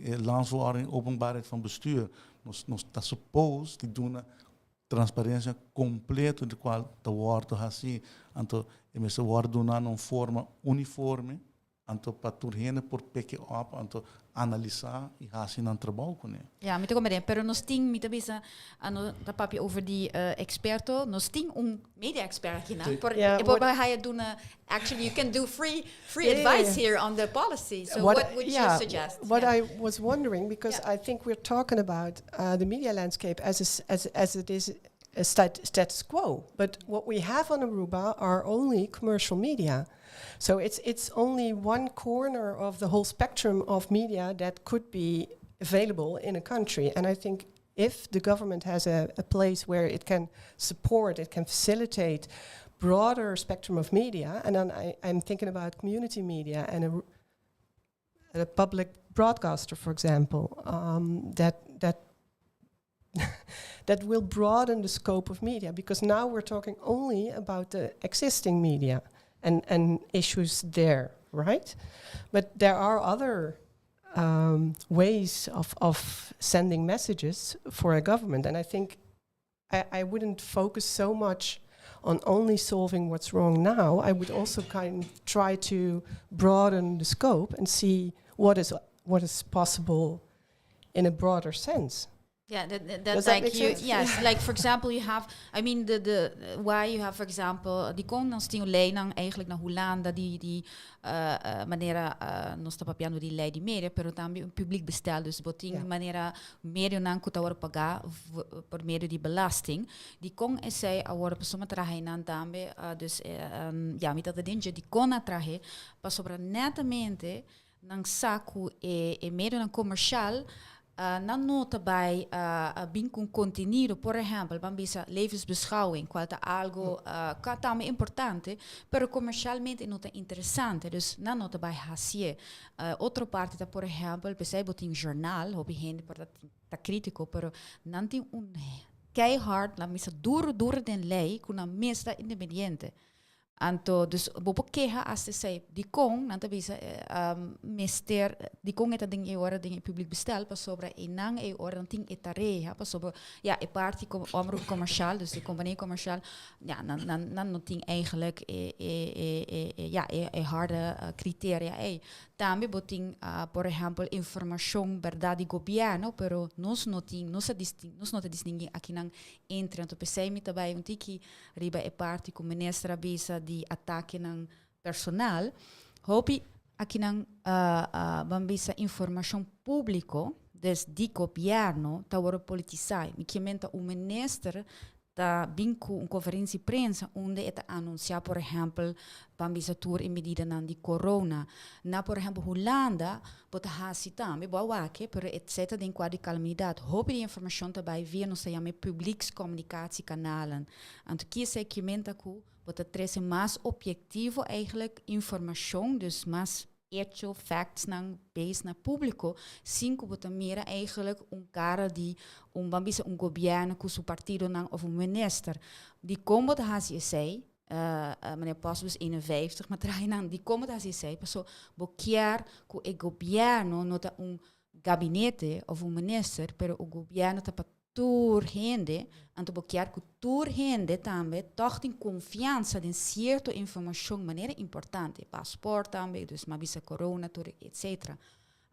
e Landsverordening Openbaarheid van Bestuur. Nos ta suppose di duna transparencia completo di cual ta wordo haci, anto e mester wordo duna na un forma uniforme, anto pa tur hende por pick it up, anto analisa y haci nan trabou cune. Ja, mi ta comprende. Pero nos tin, mi ta bisa, ano ta papia over di experto, nos tin un media expert aki, na? Por, Yeah, e por what haya duna, actually you can do free Yeah. advice here on the policy. So what would you suggest? What Yeah. I was wondering, because I think we're talking about the media landscape as it is a status quo, but what we have on Aruba are only commercial media. So it's only one corner of the whole spectrum of media that could be available in a country. And I think if the government has a place where it can support, it can facilitate broader spectrum of media, and then I'm thinking about community media and a public broadcaster, for example, that will broaden the scope of media, because now we're talking only about the existing media and issues there, right? But there are other ways of sending messages for a government, and I think I wouldn't focus so much on only solving what's wrong now. I would also kind of try to broaden the scope and see what is possible in a broader sense. Yeah, that Does that like make you, sense? Yes, like for example, you have, I mean, the why you have, for example, di con nos tin leynan eigenlijk na Hulanda di manera nos ta papiando di ley di media, pero tambe un publiek bestel, dus bo tin manera medionan cu ta wordo paga por medio di belasting. Di con esey awor pasobra traha nan tambe, dus ja, mi ta den di con a traha, pasobra netamente nan sa cu e medionan comercial nan no ta bay bin cu contenido, por ehempel, ban bisa levensbeschouwing, cual ta algo cu ta importante, pero comercialmente no ta interesante, dus nan no ta bay haci. Otro parti ta, por ehempel, pesey bo tin journal, hopi hende por ta critico, pero nan tin un keihard, laat me zeggen, duro, duro den ley, cu nan mes ta independiente. Anto, dus bo por keha as te sei di con, nan ta bisa mester di con eta den e ora den e publiek bestel pasobra e nan e ora nan tin e tarea pasobra ja e parti com omroep comercial, dus de compagnie comercial, ja, nan no tin eigenlijk e, ja, e harde criteria e. Tambe bo tin por ehempel informacion, berdad, di gobierno, pero nos no ta distingui aki nan entre. Anto pesey mi tambe un tiki riba e parti cu minister a bisa di atakenan personal. Hopi aki nan ban bisa informacion publico, dus di gobierno, ta wordo politisa. Mi kiermen ta un minister ta bin cu un conferencia di prensa unda e ta anuncia, por ehempel, ban bisa tur e medidanan di corona. Na, por ehempel, Hulanda, bo ta hasi tambe, bo wak, pero etc. Den cuadro di calamidad. Hopi di informacion tambe via nos yama publiekscommunicatiekanalen. Anto kies e menta ku bo ta trece mas objetivo eigenlijk informacion, dus mas hecho, facts nan base na publico, sin cu bo ta mira eigenlijk un cara di un, ban bisa, un gobierno cu su partidonan of un minister. Di con bo ta hasi esey, meneer Pasbus 51, maar traha nan di con bo ta hasi esey, paso bo kier cu e gobierno no ta un gabinete of un minister, pero e gobierno ta pa Tur hende, anto bo kier ku tur hende tambe tòg tin konfiansa den sierto informashon manera importante, paspòrt tambe, dus m'a bisa corona tur etcetera.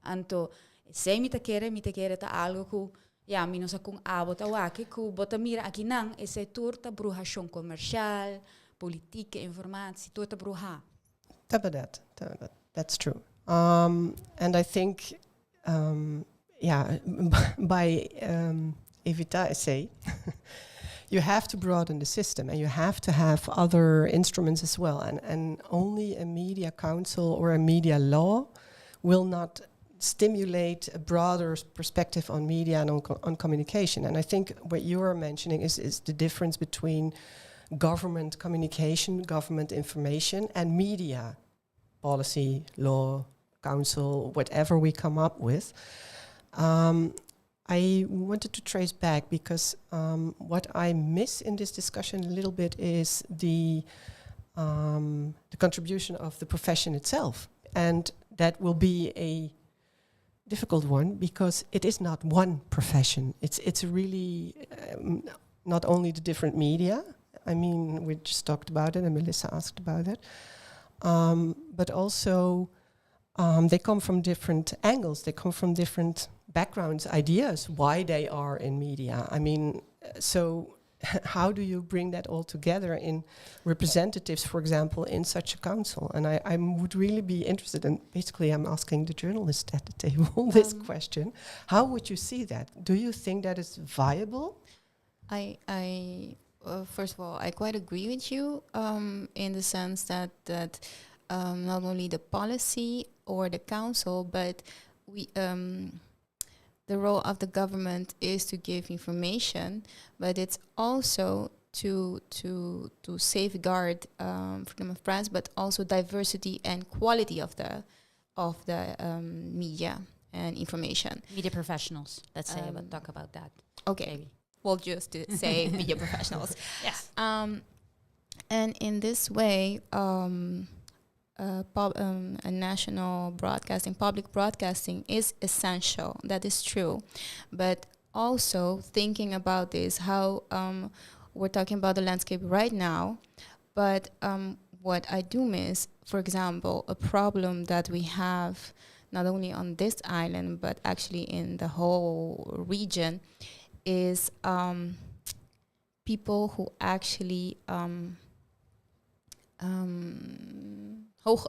Anto esei mi ta kere, mi ta kere ta algo ku ya mi no sa kon abo ta wak ku bo ta mira akinan esei tur ta bruhashon komershal, politieke informatie, tur ta bruhá. Ta bèrdat, ta bèrdat, that's true. And I think yeah, by evita esei, you have to broaden the system and you have to have other instruments as well. And only a media council or a media law will not stimulate a broader perspective on media and on communication. And I think what you are mentioning is the difference between government communication, government information, and media policy, law, council, whatever we come up with. I wanted to trace back because what I miss in this discussion a little bit is the contribution of the profession itself. And that will be a difficult one because it is not one profession. It's really not only the different media. I mean, we just talked about it and Melissa asked about it. But also they come from different angles. They come from different backgrounds, ideas, why they are in media. I mean, so how do you bring that all together in representatives, for example, in such a council? And I would really be interested, and basically I'm asking the journalist at the table this question. How would you see that? Do you think that is viable? I, first of all, I quite agree with you in the sense that not only the policy or the council, but we the role of the government is to give information, but it's also to safeguard freedom of press, but also diversity and quality of the media and information. Media professionals, let's say, but talk about that. Okay, Maybe. We'll just say media professionals. Yes. And in this way, a national broadcasting, public broadcasting is essential. That is true. But also thinking about this, how we're talking about the landscape right now, but what I do miss, for example, a problem that we have not only on this island, but actually in the whole region, is people who actually hoog,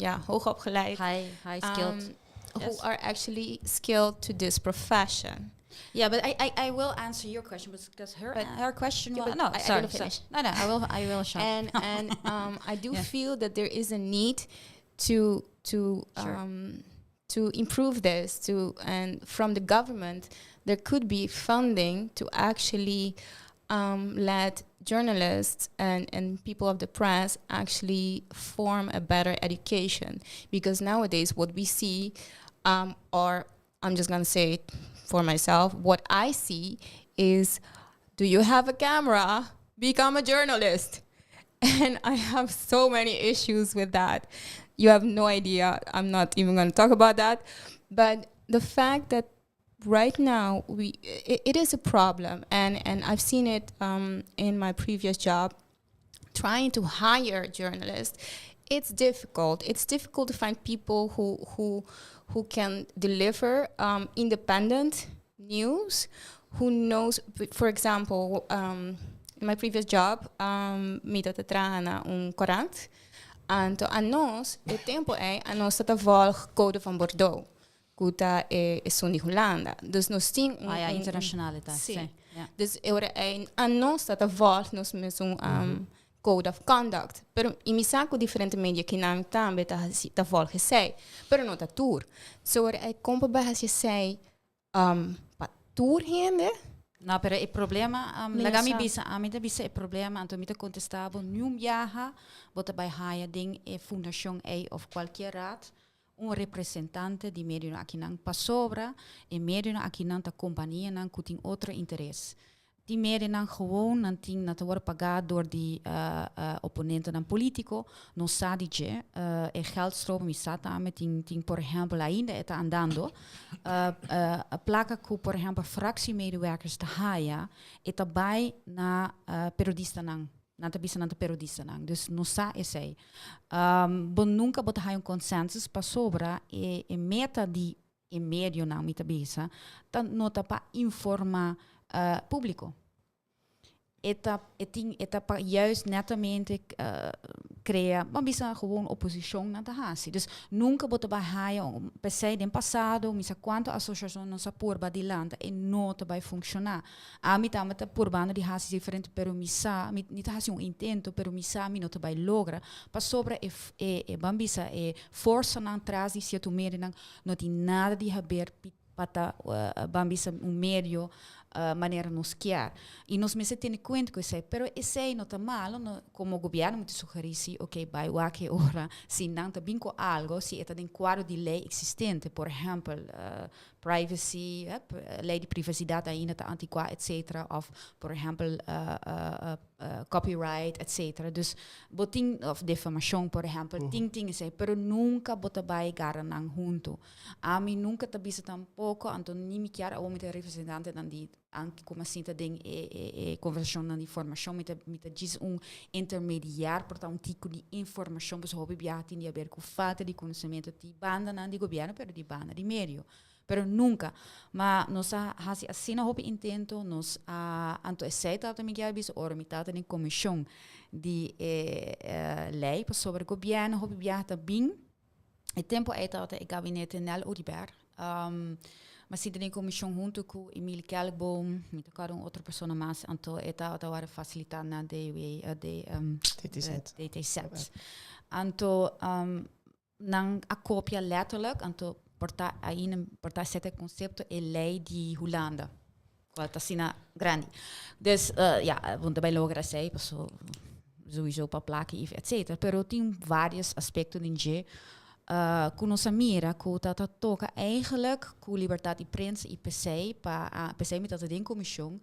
ja, hoog opgeleid, High skilled. Who are actually skilled to this profession. Yeah, but I will answer your question because her her question Yeah, was but no, I sorry, didn't sorry. finish. No, I will shut. And I do feel that there is a need to to improve this to and from the government there could be funding to actually let journalists and people of the press actually form a better education, because nowadays what we see, or I'm just gonna say it for myself, what I see is, "Do you have a camera? Become a journalist." And I have so many issues with that. You have no idea. I'm not even going to talk about that. But the fact that right now it is a problem, and I've seen it in my previous job, trying to hire journalists. It's difficult. It's difficult to find people who can deliver independent news, who knows. For example, in my previous job, mi tabata traha na un krant. Anto anos, e tempo ei, anos tabata volg Code van Bordeaux, ku ta e esun di Hulanda. Dus nos tin Ah ja, internationaliteit. Si. Si. Ja. Dus ora ei anos tabata volg nos mesun code of conduct. Pero i mi sa ku diferente media akinan tambe ta volg esei. Pero no ta tur. So ora ei kon pa bai hasi esei pa tur hende. No, pero e problema, Mi no laga mi sa. bisa, ami ta bisa e problema, anto mi ta kontestá bo niun biaha, bo ta bai haya den e fundashon ei of kualke raad, un representante di medio akinan, pasobra e medio akinan ta kompanianan ku tin otro interes. Tin medionan gewoon, nan tin, nan ta worde pagá door di oponentenan polítiko, nos sa di dje. E geldstroom mi sa tambe, tin, tin por ehèmpel ainda e ta andando, plaka ku por ehèmpel fractiemedewerkers ta haya, e ta bai na periodistanan. Nan ta bisa nan ta periodistanan, dus nos sa esei. Bo nunka bo ta haya un consensus pasobra e e meta di e medionan mi ta bisa ta no ta pa informa publico. E ta e tin e ta pa juist netamente crea ban bisa gewoon oposicion nan ta haci. Dus nunca bo ta bai haya un p'esey den pasado mi sa cuanto asociacion nos a purba dilanta e no ta bai funciona. Ami tambe ta purbando di haci diferente pero mi sa mi mi ta haci un intento pero mi sa mi no ta bai logra pasobra e e e ban bisa e forsanan tras di cierto medionan No tin nada di haber pa ta ban bisa un medio manera nos kier. Y nos mester tene cuenta cu esey. Pero esey no ta malo, no, como gobierno mi ta sugeri si, ok, bay wak e ora si nan ta bin cu algo, si e ta den cuadro di ley existente, por ehempel, privacy, ley di privacidad ainda ta anticua, etcetera, of por ehempel, copyright, etcetera. Dus bo tin, of defamacion por ehempel, tin tin esei, pero nunca bo ta bai gara nan hunto. Ami nunca ta bisa tampoco, anto ni mi kier awor mi ta representantenan di, anke como a sinta den e e e conversacionnan di formacion, mi ta mi ta djis un intermediar por ta un tiko di informacion, pasobra hopi biaha tin di haber cu falta di conocemento di bandanan di gobierno, pero di banda di medio. Pero nunca. Ma nos a haci asina hopi intento, nos a, anto esey tabata mi kier bisa ora mi tabata den comision di e ley pasobra gobierno hopi biaha ta bin, e tempo ey tabata e gabinete Nel Oduber, mi a sinta den comision hunto cu Emile Kelkboom, mi ta acorda un otro persona mas, anto e tabata worde facilita na DW, DTZ. DTZ. Anto Nan a copia letterlijk, anto por ta ainda, por ta esei ta e concepto, e ley di Hulanda, cual ta asina grandi. Dus, ja, bo no ta bay logra esei, paso sowieso pa placa y etcetera, pero tin varios aspecto den dje cu nos a mira cu ta ta toca eigenlijk cu libertad di prensa y p'esei pa, p'esei mi ta ta den comision,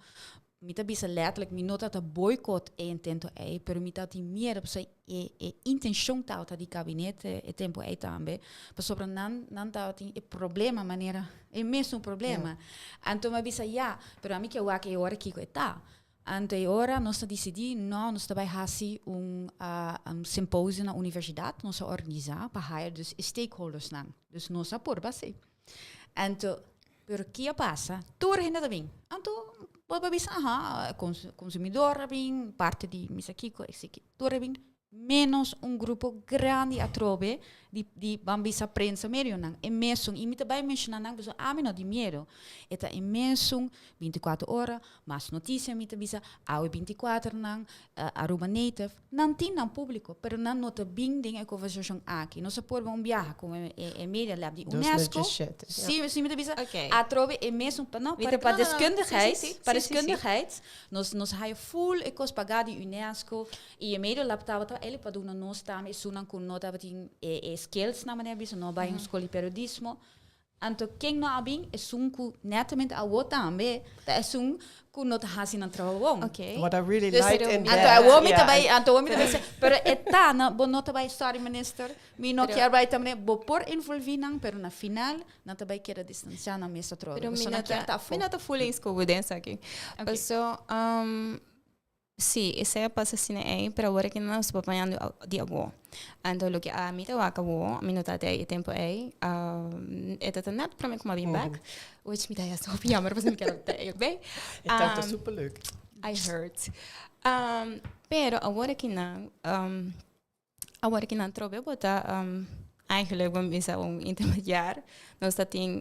Mi ta bisa letterlijk, mi no ta ta boycott e intento ei, pero mi ta tin miedo pasobra e e intencion tabata di gabinete e tempo ei tambe, pasobra nan nan tabatin e problema manera e mesun problema. Anto mi a bisa ya, pero ami ke wak e ora kiko e ta. Anto e ora nos ta dicidi, no, nos ta bai haci un un symposium na universidad, nos a organisa pa haya dus e stakeholdersnan. Dus nos a purba si. Anto, pero ki a pasa? Tur hende ta bin. Anto, bo por bisa, aha, consumidor a bin, parte di misa kiko, esiki, tur a bin, menos un grupo grandi atrobe di, di ban bisa prensa medionan. E mesun, y mi ta bai menciona nan, pasobra ami no tin miedo. E ta e mesun 24 ora, mas noticia mi ta bisa, awe 24 nan, Aruba Native, Nan tin nan publico, pero nan no ta bin den e conversacion aki. Nos a purba un biaha cu e Media Lab di UNESCO. 2017, ja. Si, si mi ta bisa, Oké. atrobe e mesun, pa no, Mi pa, ta- pa no, no, no. deskundigheid, Si, si, si. pa Si, si, si. deskundigheid, nos, nos haya full e cos paga di UNESCO y e Media Lab tabata el pa duna nos tambe esunnan cu no tabatin e, e skills na manera bisa, no bay un school di periodismo. Anto ken no a bin? Esun ku netamente awo tambe ta esun ku no ta hasi nan trabou bon. Okay. What I really Dus, liked in anto that, awo mi ta yeah, bai, anto awo mi ta bai sê, pero e ta na, bo no ta bai, sorry minister, mi no Pero- kier bai tambe, bo por envolvi nan, pero na final nan ta bai keda distansia nan mes atrobe, Pero mi pasobra no nan kier ta, ta afó. mi no ta full eens ku bo den esaki. Okay. Paso, Sí, esei a pasa asina ei, pero awor aki nos ta pañando di awo. Anto loke ami ta wak awo, mi no ta te e tempo ei, e ta ta net prome ku mi a bin bek, which mi ta hasta hopi jammer pasobra mi kier ta ei bay. E ta ta super leuk. I heard. Pero awor aki nan, Awor ki nan trobe bo ta eigenlijk ban bisa un intermediar. Nos ta tin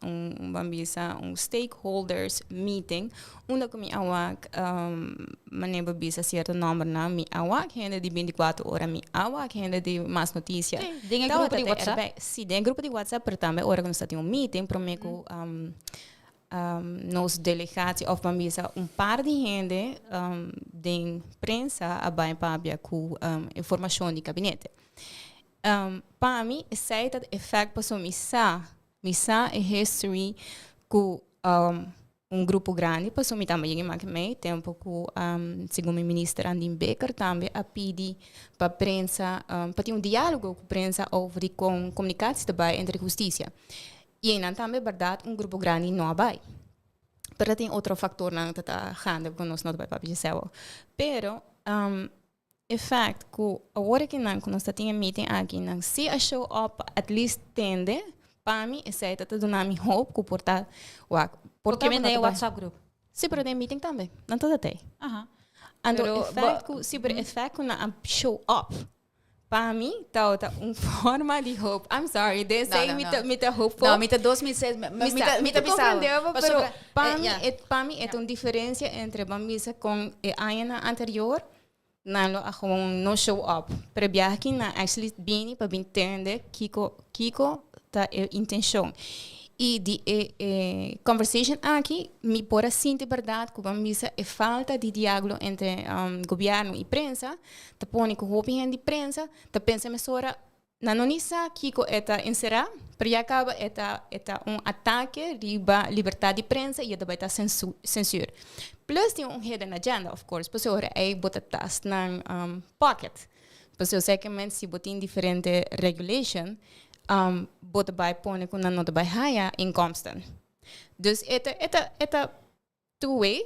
un ban bisa un stakeholders meeting unda ku mi a wak manera bo bisa sierto nombernan mi a wak hende di 24 ora mi a wak hende di mas notisia. Sí, den e grupo di WhatsApp. Sí, den e grupo di WhatsApp pero tambe ora ku nos ta tin un meeting prome ku Nos delegatie of ban bisa un par di hende den prensa a bai papia ku e formashon di kabinete. Pa mi esei ta effect pasobra mi sa, mi sa e history ku. Un grupo grandi paso mi tambe yega maki mei tempo ku segun mi minister Andin Bikker tambe a pidi pa prensa pa tin un dialogo ku prensa over di kon komunikatie ta bai entre hustisia. I einan tambe bèrdat un grupo grandi no a bai. Pero ta tin otro faktornan ta ta gande ku nos no ta bai papia dje sèu. Pero e fact ku awor aki nan ku nos ta tin e meeting aki nan si a show up pa at least tende pa mi esei ta ta duna mi hoop ku por ta wak por ta Porque ku no den ta bai. WhatsApp group. Si pero den meeting tambe nan ta ta tei. Anto Pero e fact ku si pero e fact ku nan a show up pa mi tabata un forma di hoop. I'm sorry, den No, esei no, mi no. ta mi ta hopeful. No, mi ta 2006, mi, Mi mi ta, sa, mi ta mi ta bisa. comprende bo, pero Pasobra, pa mi ja. e pa mi e ta un diferencia entre ban bisa con e añanan anterior nan lo a gewoon no show up. Pero e biaha aki nan actually bini pa bin tende kiko kiko ta e intencion. Y di e e conversation aki mi por a sinti berdad cu ban bisa e falta di diaglo entre gobierno y prensa ta pone cu hopi hende di prensa ta pensa mesora nan no ni sa kico e ta encera, pero ya caba e ta e ta un atake riba libertad di prensa y e ta bay ta censur. Plus tin un hidden agenda of course, pasobra ey bo ta tast nan pocket. Pasobra zekermente si bo tin diferente regulation bo ta bay pone cu nan no ta bay haya inkomsten. Dus e ta e ta e ta two way,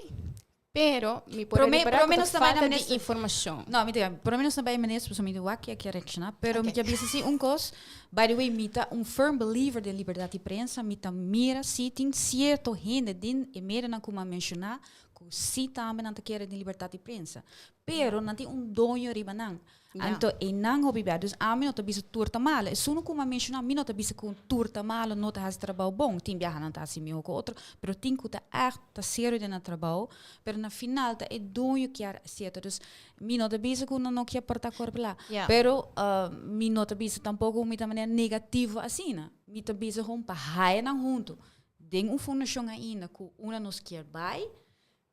pero mi por Prome, reparar prome cu nos ta ta bai na falta di minister. informacion. No, mi ta, prome nos ta bai minister, pasobra mi ta wak kia reacciona, pero mi Ok. kia bisa si un cos, by the way, mi ta un firm believer den libertad di prensa, mi ta mira si tin cierto hende den e medionan cu mi a menciona, cu si tambe nan ta kere den libertad di prensa, pero nan tin un doño riba nan. Anto e nan hopi bia. Dus ami no ta bisa tur ta malo. Esun ku mi a menshoná, mi no ta bisa ku tur ta malo, no ta hasi trabou bon. Tin biaha nan ta hasi mihó ku otro, pero tin ku ta ègt ta serio den nan trabou, pero na final ta e doño kier sierto. Dus mi no ta bisa ku nan no kier porta korpelá. Pero mi no ta bisa tampoko ku mi ta manera negativo asina. Mi ta bisa gewoon pa haya nan huntu den un fundashon ainda ku unda nos kier bai.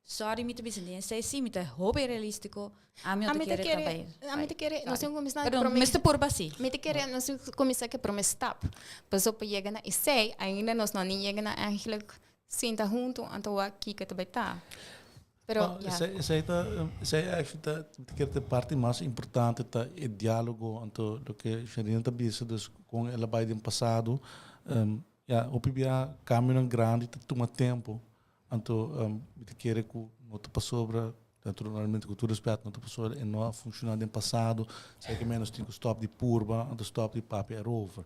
Sorry mi ta bisa den esei si mi ta hopi realistico ami no ta kere ta bay. Ami ta kere nos tin cuminsa Pero mester purba si. Mi ta kere nos tin cuminsa ke prome stap paso pa yega na esei ainda nos no ni yega na eigenlijk sinta hunto anto wak kiko ta bay ta pero ya. Esei ta esei eigenlijk ta mi ta kere ta e parti mas importante ta e dialogo anto loke Sharina ta bisa dus con el a bay den pasado ya hopi bia cambionan grandi ta tuma tempo. Anto mi ta kere ku no ta pasobra, naturalmente ku tur respet, no ta pasobra e no a funshoná den pasado, esei ke menos tin ku stòp di purba, anto stòp di papia erover.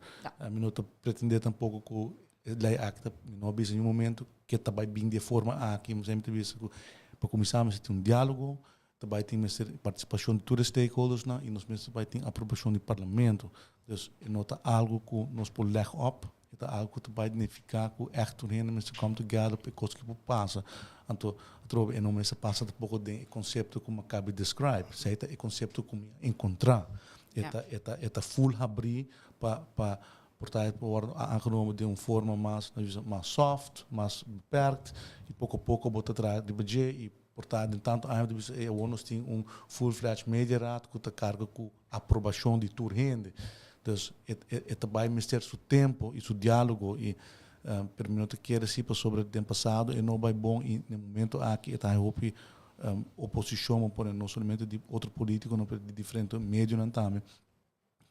Mi no ta pretendé tampoko ku e lei aki ta, mi no a bisa niun momento ke ta bai bin di e forma aki, mi ta bisa ku pa kuminsá mester tin un diálogo, ta bai tin mester partisipashon di tur e stakeholdersnan i nos mester bai tin aprobashon di parlamento. Dus e no ta algu ku nos por leg op, e ta algu ku ta bai nifiká ku ègt tur hende mester come together pa e kos ki por pasa. Anto atrobe e no mester pasa tampoko den e konsepto ku mi a kabi describe. Esei ta e konsepto ku mi a enkontrá. E ta e ta e ta full habrí pa pa por ta e por wòrdu aangenomen den un forma mas, mas soft, mas beperkt i poko poko bo ta traha riba dje i Por ta den tantu aña bo ta bisa, ey awor nos tin un full fledged mediaraad ku ta karga ku aprobashon di tur hende. Dus e e ta bai mester su tempo i su dialogo i pero mi no ta kere si pasobra den pasado e no bai bon i den momento aki e ta hay hopi oposishon, bo pone no solamente di otro politikonan pero di diferente medionan tambe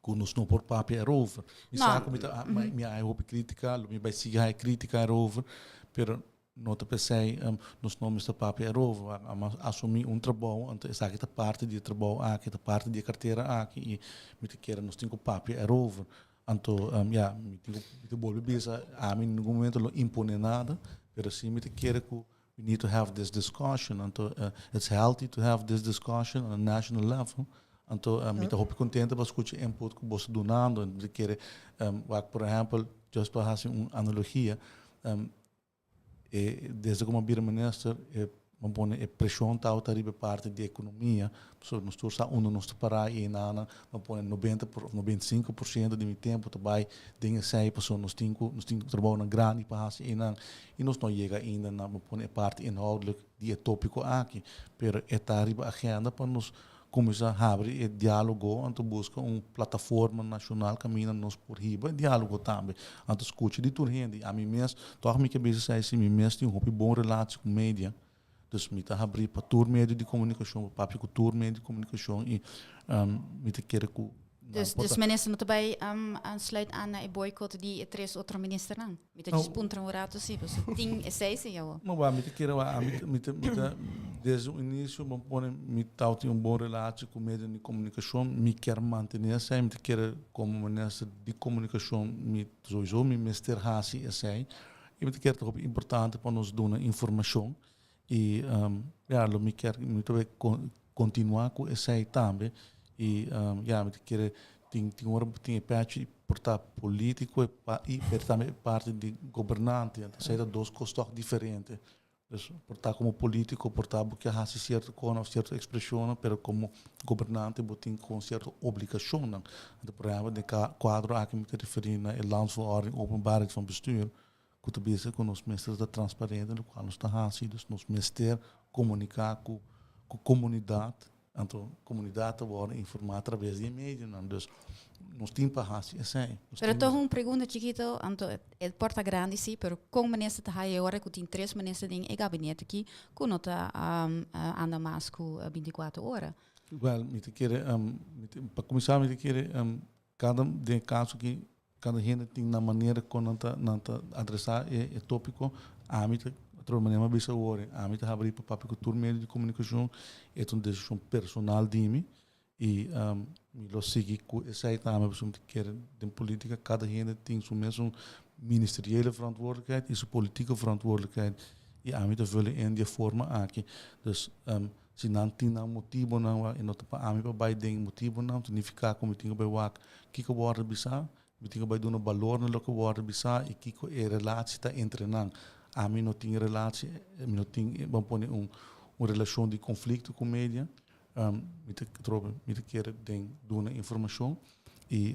ku nos no por papia erover. Mi sa ku mi ta mi a hay hopi kritika, lo mi bai sigui hay kritika erover, pero no ta p'esei nos no mester papia erover. A asumí un trabou, anto esaki ta parti di e trabou aki, ta parti di e kartera aki i mi ta kere nos tin ku papia erover. Anto ya, mi tin ku mi ta bolbe bisa ami ningun momento lo imponé nada, pero si mi ta kere ku we need to have this discussion, anto it's healthy to have this discussion on a national level. Anto mi ta hopi contento pa scucha input cu boso dunando. Mi ta kere wak por ehempel, just pa haci un analogia, e desde cu mi a bira minister e mi pone e presion tabata riba e parti di economia, pasobra nos tur sa unda nos ta para y enanan mi pone 90 por of 95% di mi tempo ta bay den esey pasobra nos tin cu nos tin trabounan grandi pa haci eynan y nos no yega ainda na mi pone e parti inhoudelijk di e topico aki, pero e ta riba agenda pa nos. Kuminsá habri e diálogo, anto buska un plataforma nashonal kaminda nos por hiba e diálogo tambe. Anto skucha di tur hende. Ami mes, tòg mi ke bisa esei si mi mes tin hopi bon relatie ku media. Dus mi ta habrí pa tur medio di komunikashon, pa papia ku tur medio di komunikashon i mi ta kere ku nan por Dus ta. Minister no ta bai aansluit aan na e boycott di e tres otro ministernan? Mi ta djis puntra un rato si, pasobra tin esei si awor. No, wak, mi ta kere wak, ami mi ta mi ta desde un inicio bo pone mi tawata tin un bon relatie ku medio di komunikashon, mi kier mantene esei, mi ta kere komo minister di komunikashon mi souiso mi mester hasi esei i mi ta kere ta hopi importante pa nos duna informashon i ya lo mi kier mi ta bay kontinua ku esei tambe i ya mi ta kere tin tin ora bo tin e pechi por ta politico e pa i pero tambe e parti di gobernante anto esei ta dos kos tòg diferente. Dus por ta komo politico por ta bo ke hasi sierto kos òf sierto ekspreshonnan pero komo gobernante bo tin kon sierto obligashonnan. Anto por ehèmpel den kuadro aki mi ta referí na e Landsverordening Openbaarheid van Bestuur ku ta bisa ku nos mester ta transparente lokual nos ta hasi, dus nos mester komuniká ku ku komunidat, anto komunidat ta wòrdu informá atraves di e medionan, dus nos tin pa hasi esei. Nos Pero tin toch un pregunta chikito, anto e por ta grandi si, pero kon minister ta haya e ora ku tin tres minister den e gabinete aki ku no ta anda mas ku 24 ora? Wèl, mi ta kere, pa kuminsá mi ta kere kada den e kaso aki Kada hende tin nan manera kon nan ta nan ta adresá e e tópiko. Ami ta otro manera mi a bisa awor, ami ta habrí pa papia ku tur medio di komunikashon. E ta un desishon personal di mi i mi lo sigui ku esei tambe pasobra mi ta kere den polítika kada hende tin su mesun ministeriële verantwoordelijkheid i su politieke verantwoordelijkheid i ami ta vul in di e forma aki. Dus Si nan tin nan motibonan wak, e no ta pa ami pa bai den e motibonan, ta nifiká ku mi tin ku bai wak kiko wòrdu bisá, mi tin ku bai duna balor na loke wòrdu bisá i kiko e relatie ta entre nan. Ami no tin relatie, mi no tin, ban pone un un relashon di konflikto ku media, mi ta trobe, mi ta kere den duna informashon i.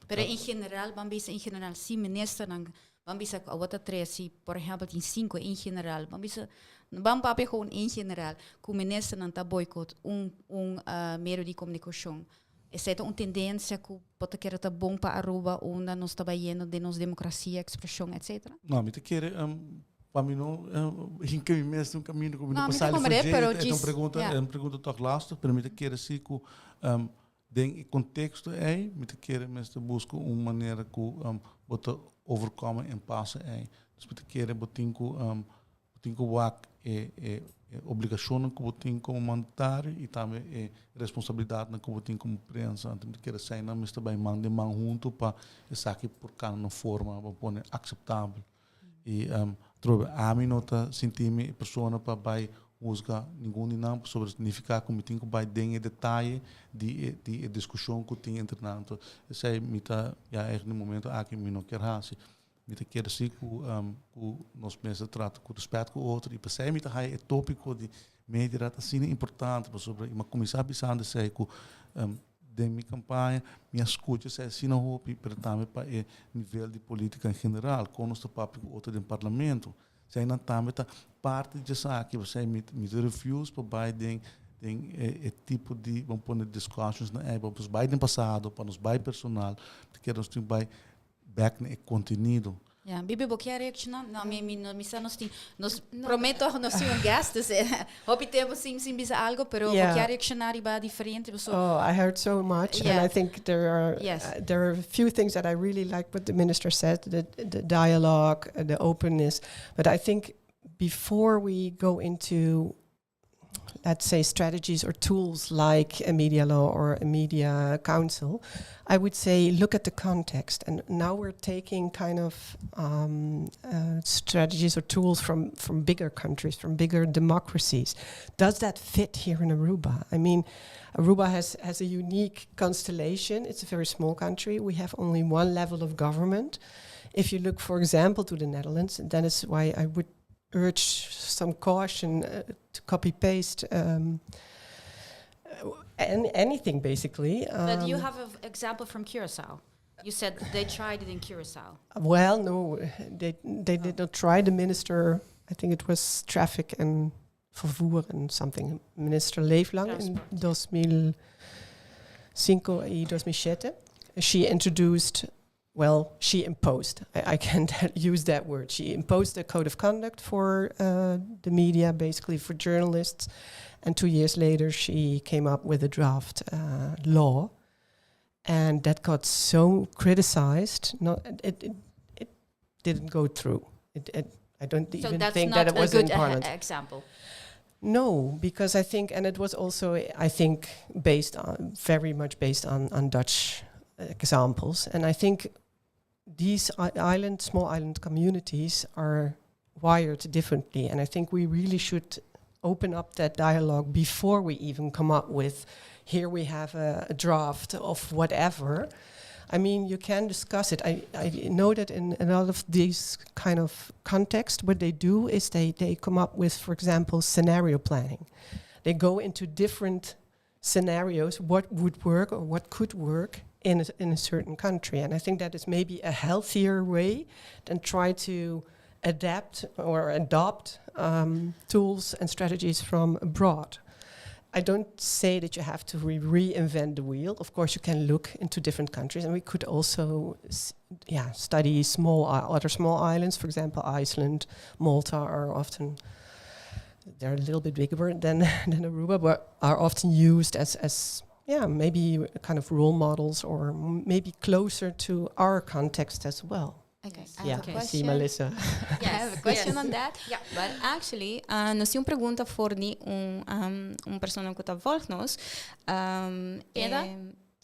Pero en general, ban bisa en general, si ministernan Ban bisa ku awor ta tres, si por ehèmpel tin sinku en general, ban bisa, ban papia gewoon en general, ku ministernan ta boikot un un medio di komunikashon. Esei ta un tendensia ku bo ta kere ta bon pa Aruba unda nos ta bayendo den nos demokrasia, ekspreshon, etcetera? No, mi ta kere pa mi no hinka mi mes den un kaminda ku mi no No, por mi ta sali for komprende, dje. pero E ta un djis, pregunta, ja. e un pregunta tòg lastig, pero mi ta kere si ku Den e konteksto ei, mi ta kere mester buska un manera ku bo ta overkome e impasse ei. Dus mi ta kere bo tin ku bo tin ku wak e e obligashonnan ku bo tin komo mandatario i tambe e responsabilidatnan ku bo tin komo prensa. Anto mi ta kere eseinan mester bai man den man huntu pa esaki por kana na un forma bo pone akseptabel. I atrobe ami no ta sinti mi e persona pa bai husga ningun di nan pasobra significa ku mi tin ku bai den e detaye di e di e diskushon ku tin entre nan. Anto esei mi ta ya eigenlijk na e momento aki mi no kier hasi. Mi ta kier si ku ku nos mester trata ku respet ku otro i p'esei mi ta haya e topiko di media asina importante pasobra i mi a kuminsá bisando esei ku Den mi campaña mi a scucha esei asina hopi, pero tambe pa e nivel di politica en general, con nos ta papia cu otro den parlamento. Eseinan tambe ta parti di esaki, pasobra mi mi ta refuse pa bai den den e e tipo di, bo pone discussions na ei, pa nos bai den pasado, pa nos bai personal, ta kere nos tin bai bek na e contenido. Ja, Bibi, bo kier reacciona? No, mi, mi, no, mi sa nos tin, nos prome toch nos tin un guest, dus hopi tempo sin, sin bisa algo, pero bo kier reacciona riba diferente, so. Oh, I heard so much, and I think there are there are a few things that I really like what the minister said, the, the dialogue, the openness, but I think before we go into let's say, strategies or tools like a media law or a media council, I would say look at the context. And now we're taking kind of strategies or tools from, from bigger countries, from bigger democracies. Does that fit here in Aruba? I mean, Aruba has, has a unique constellation. It's a very small country. We have only one level of government. If you look, for example, to the Netherlands, and that is why I would urge some caution to copy paste anything basically. But you have an example from Curacao. You said they tried it in Curacao. Well, no, they they oh. did not try. The minister, I think it was traffic and Vervoer en something. Minister Leeflang in 2005 y 2007. She introduced, well, she imposed, I can't use that word. She imposed a code of conduct for the media, basically for journalists. And 2 years later, she came up with a draft law. And that got so criticized. Not, it didn't go through. I don't So even that's think not that it a was good in parliament. Example. No, because I think, and it was also, I think, based on very much based on Dutch examples, and I think these island, small island communities are wired differently, and I think we really should open up that dialogue before we even come up with, "Here we have a draft of whatever." I mean, you can discuss it. I know that in a lot of these kind of context, what they do is they come up with, for example, scenario planning. They go into different scenarios, what would work or what could work in a certain country. And I think that is maybe a healthier way than try to adapt or adopt tools and strategies from abroad. I don't say that you have to reinvent the wheel. Of course, you can look into different countries, and we could also, yeah, study small other small islands. For example, Iceland, Malta are often, they're a little bit bigger than Aruba, but are often used as, yeah, maybe kind of role models or maybe closer to our context as well. Okay, Yes. I Yeah, have a I see question. Melissa. I have a question on that. Yeah. But actually, nos tin un pregunta for di un persona ku ta volg nos. Ken ta?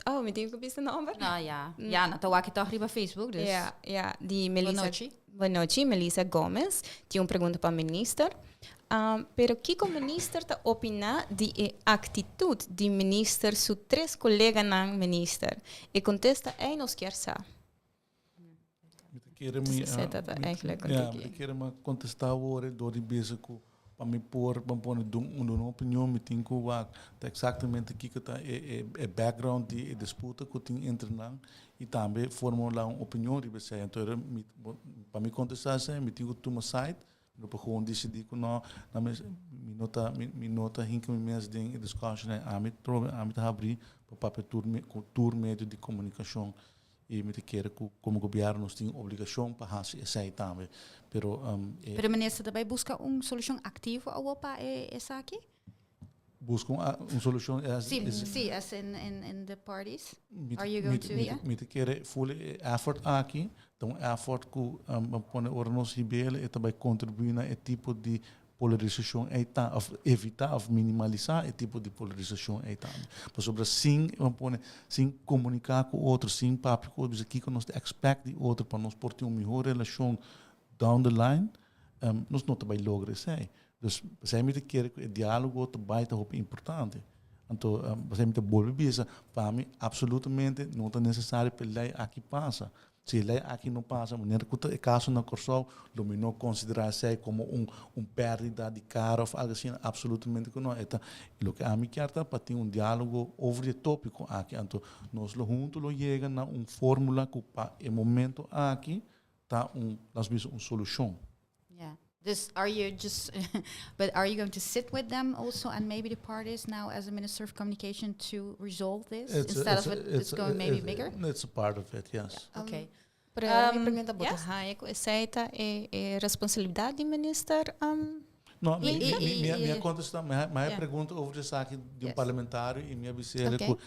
Oh, mi tin ku bisa nòmber? Nou ja, ja, nou toch ik toch riba Facebook, dus. Ja, di Melissa. Bon nochi. Bon nochi, Melissa Gomez. Tin un pregunta pa minister. Pero kiko minister ta opiná di e aktitut di minister su tres koleganan minister? E kontesta ei nos ke sa. Mi ta kere mi, Dus dat eigenlijk ja, wat mi ik- ta kere mi kontestá awor dor di bisa ku pa mi por pa pone un opinion, mi tin ku wak ta eksaktamente kiko ta e background di e disputa ku tin entre nan i tambe formulá un opinion riba esei. Anto mi, pa mi kontestá esei, mi tin ku tuma side, no por gewoon disidí ku no, na mi no ta hinka mi mes den e discussion ei. Ami trobe ami ta habrí pa papia ku tur medio di komunikashon i mi ta kere ku komo gobièrnu nos tin obligashon pa hasi esei tambe. Pero Pero minister tambe buska un solushon aktivo awo pa esaki? Buska un solushon Si, si, as in the parties. Are you going to, yeah? Mi ta kere full effort aki, anto effort ku pone ora nos hibele e tambe kontribuí na e tipo di polarisashon ei ta, òf evitá òf minimalisá e tipo di polarisashon ei tambe. Pasobra sin pone sin komuniká ku otro, sin papia ku otro, kiko nos expect di otro pa nos por tin un mihó relashon down the line, nos no ta bai logra esei. Dus semper ta kere ku e diálogo tambe ta hopi importante. Anto, semper ta bolbe bisa, pa mi absolutamente no ta nesesario pa e lei aki pasa. Si e lei aki no pasa, manera ku e kaso na Kòrsou, lo mi no konsiderá esei komo un pèrdida di kara òf algu asina, absolutamente ku no. E ta, loke ami ke ta pa tin un diálogo over e tópiko aki. Anto, nos lo huntu lo yega na un fórmula ku pa e momento aki ta un, laga bisa, un solushon. Yeah. This are you just but are you going to sit with them also and maybe the parties now as a minister of communication to resolve this instead it's of a- it it's going maybe bigger? It's a part of it, yes. Okay. Pero mi pregunta bo ta Yes? haya ku esei ta e responsabilidat di minister No, mi kontestá, mi pregunta over esaki di un parlamentario i mi a bisa ku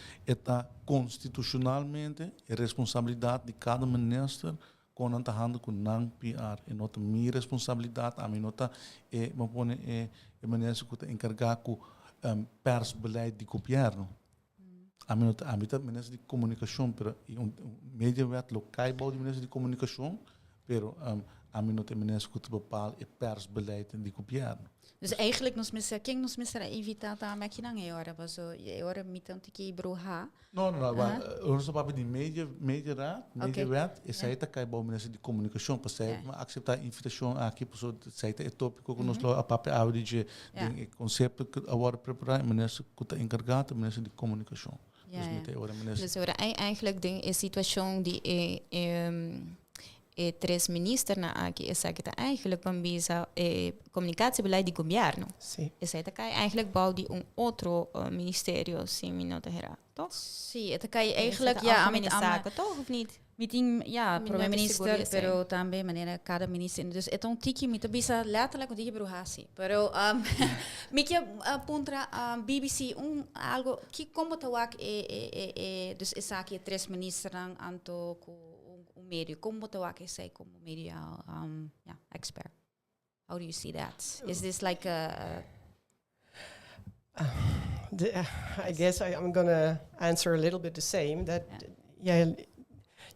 ta konstitushonalmente e responsabilidat di kada minister kon nan ta handle ku nan PR e no ta mi responsabilidat. Ami no ta e, mi pone e minister ku ta enkargá ku persbeleid di gobièrnu. Ami no ta, ami ta minister di komunikashon, pero e un mediawet lo kai bou di minister di komunikashon, pero ami no ta minister ku ta bepaal e persbeleid di gobièrnu. Dus eigenlijk nos mester, ken nos mester invitá tambe akinan e ora, paso e ora mi tantu ku bruha. No, maar nos ta papia di media mediawet, esei ta kai bou minister di komunikashon, pa esei mi a aseptá invitashon aki, paso esei ta e tópiko ku nos lo a papia awe di e konsepto ku awor prepará, e minister ku ta enkargá, e minister di komunikashon. Dus mi ta ora minister. Dus ora eigenlijk den e situashon di e e tres ministernan aki, esaki ta eigenlijk ban bisa e communicatiebeleid di gobierno. Esey ta cay eigenlijk bou di un otro ministerio, si mi no ta hera, toch? Si, e ta cay eigenlijk, ja, ami zaken, toch, of niet? Mi tin, ja, Mi prome no ta sigur minister, di esey. Pero tambe manera cada minister. Dus e ta un tiki, mi ta bisa letterlijk un tiki bruhasi. Pero mi kier puntra BBC un algo, ki como ta wak e, dus esaki e tres ministernan anto cu un medio, como ta wak esey como media ja, expert? How do you see that? Is this like a I guess I'm gonna answer a little bit the same. That yeah,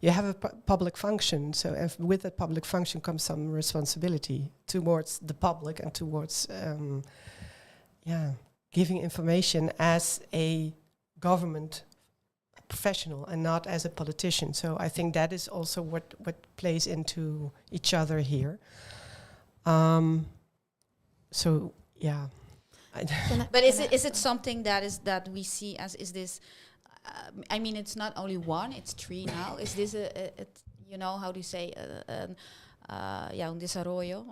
you have a public function, so if with that public function comes some responsibility towards the public and towards yeah, giving information as a government professional and not as a politician. So I think that is also what plays into each other here. So yeah. But is it something that we see as, is this? I mean, it's not only one; it's three now. Is this a, how do you say, yeah, un desaroyo?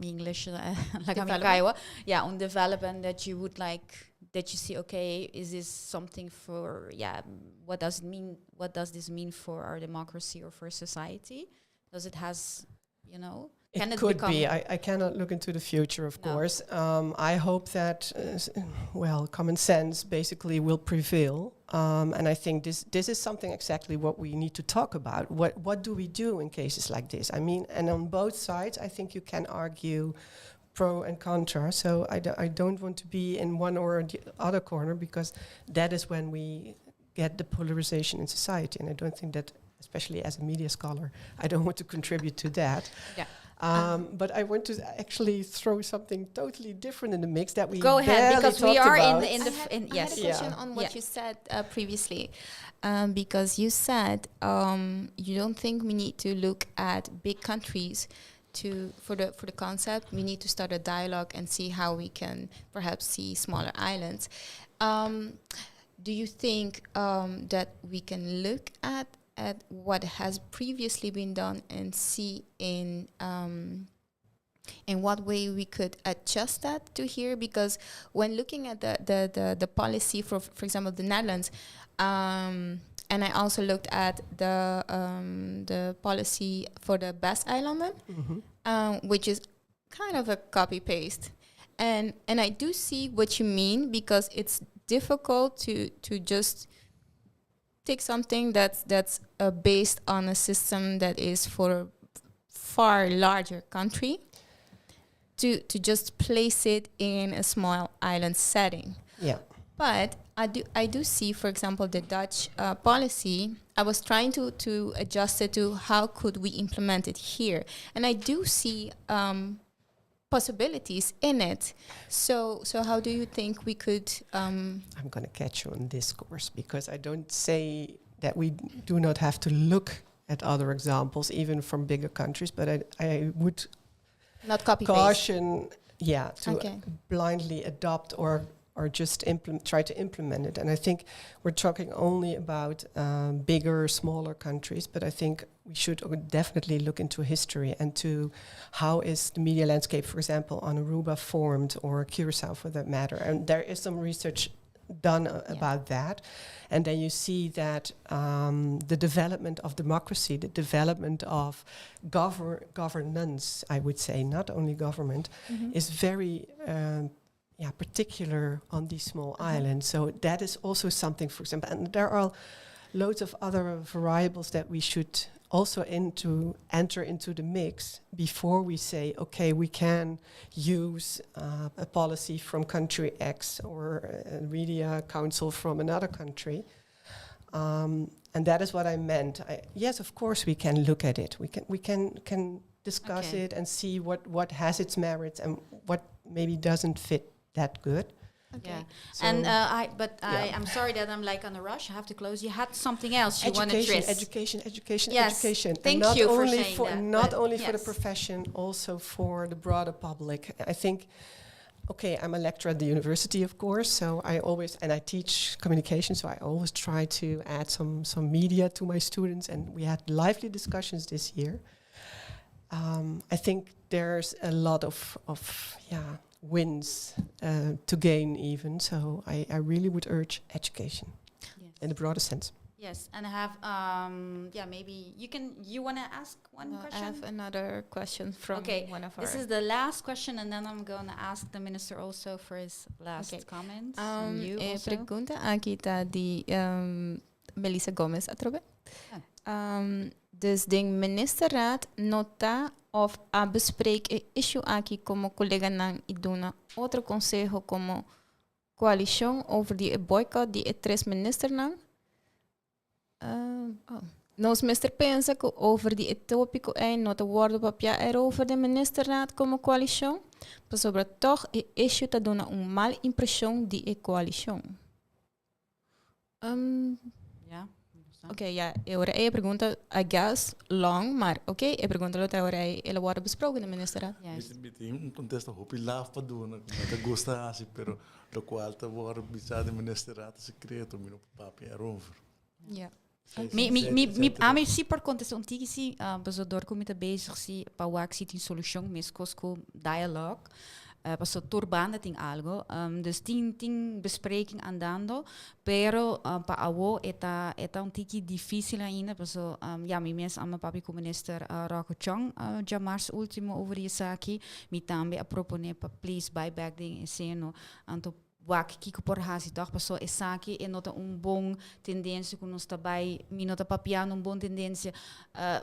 English, like I'm Development. Yeah, un development that you would like, that you see. Okay, is this something for, yeah? What does it mean? What does this mean for our democracy or for society? Does it has? It Can it could become be. I cannot look into the future, of No. course. I hope that, well, common sense basically will prevail. And I think this is something exactly what we need to talk about. What do we do in cases like this? I mean, and on both sides, I think you can argue pro and contra. So I don't want to be in one or the other corner because that is when we get the polarization in society. And I don't think that, especially as a media scholar, I don't want to contribute to that. But I want to actually throw something totally different in the mix that we Go ahead, barely because we talked are in about. the in the in, I yes. had a question on what you said previously, because you said you don't think we need to look at big countries to for the concept. We need to start a dialogue and see how we can perhaps see smaller islands. Do you think that we can look at what has previously been done and see in what way we could adjust that to here? Because when looking at the policy for example, the Netherlands, and I also looked at the policy for the BES-eilanden, which is kind of a copy paste. And I do see what you mean, because it's difficult to just take something that's based on a system that is for a far larger country to just place it in a small island setting. But I do see, for example, the Dutch policy. I was trying to adjust it to how could we implement it here, and I do see possibilities in it. So how do you think we could? I'm going to catch you on this course because I don't say that we do not have to look at other examples, even from bigger countries, but I would Not copy paste. Caution, yeah, to blindly adopt or just implement, try to implement it. And I think we're talking only about bigger, smaller countries, but I think we should definitely look into history and to how is the media landscape, for example, on Aruba formed, or Curacao for that matter. And there is some research done about that. And then you see that the development of democracy, the development of governance, I would say, not only government, is very yeah, particular on these small islands. So that is also something, for example, and there are loads of other variables that we should also into enter into the mix before we say, okay, we can use a policy from country X or a media council from another country. And that is what I meant. Yes, of course, we can look at it. We can discuss it and see what has its merits and what maybe doesn't fit that good. Yeah. So And I, but I, I'm sorry that I'm like on a rush. I have to close. You had something else you want to Education, address. education, education, Yes, education. thank And not you for only saying for that, not but only for the yes. profession, also for the broader public. I think, okay, I'm a lecturer at the university, of course, so I always, and I teach communication, so I always try to add some media to my students, and we had lively discussions this year. I think there's a lot of yeah, wins to gain even. So I really would urge education in the broader sense. Yes, and I have, yeah, maybe you can, you want to ask one No, I question? have another question from Okay, one of our. This is the last question, and then I'm going to ask the minister also for his last comments. And you E also. Pregunta aki ta di Melissa Gomez atrobe. Ah. Dus den ministerraad no ta of a bespreek e issue aki komo koleganan i duna otro konseho komo koalishon over di e boycott di e tres ministernan. Oh. Nos mester pensa ku over di e tópiko ei no ta wòrdu papiá erover den ministerraad komo koalishon, pasobra tòg e issue ta duna un mal impreshon di e koalishon. Oké, ja, e ora e pregunta, I guess, long, maar oké, e pregunta lo ta ora el a worden besproken den ministerraad. Mi tin un kontesta hopi laf pa duna, ku mi ta gusta hasi, pero lokual ta wòrdu bisá den ministerraad ta sekreto, mi no por papia erover. Ami si por kontestá un tiki si, pasobra dor ku mi ta bezig si pa wak si tin solushon meskos ku dialogue. Paso tur banda tin algo. Dus tin bespreking andando, pero pa awo e ta un tiki difísil ainda, paso ja, mi mes a papia ku minister Rocco Chong djamars último over esaki. Mi tambe a proponé pa please bai back den eseno. Anto wak kiko por hasi toch, paso esaki e no ta un bon tendensia ku nos ta bai, mi no ta papiando un bon tendensia,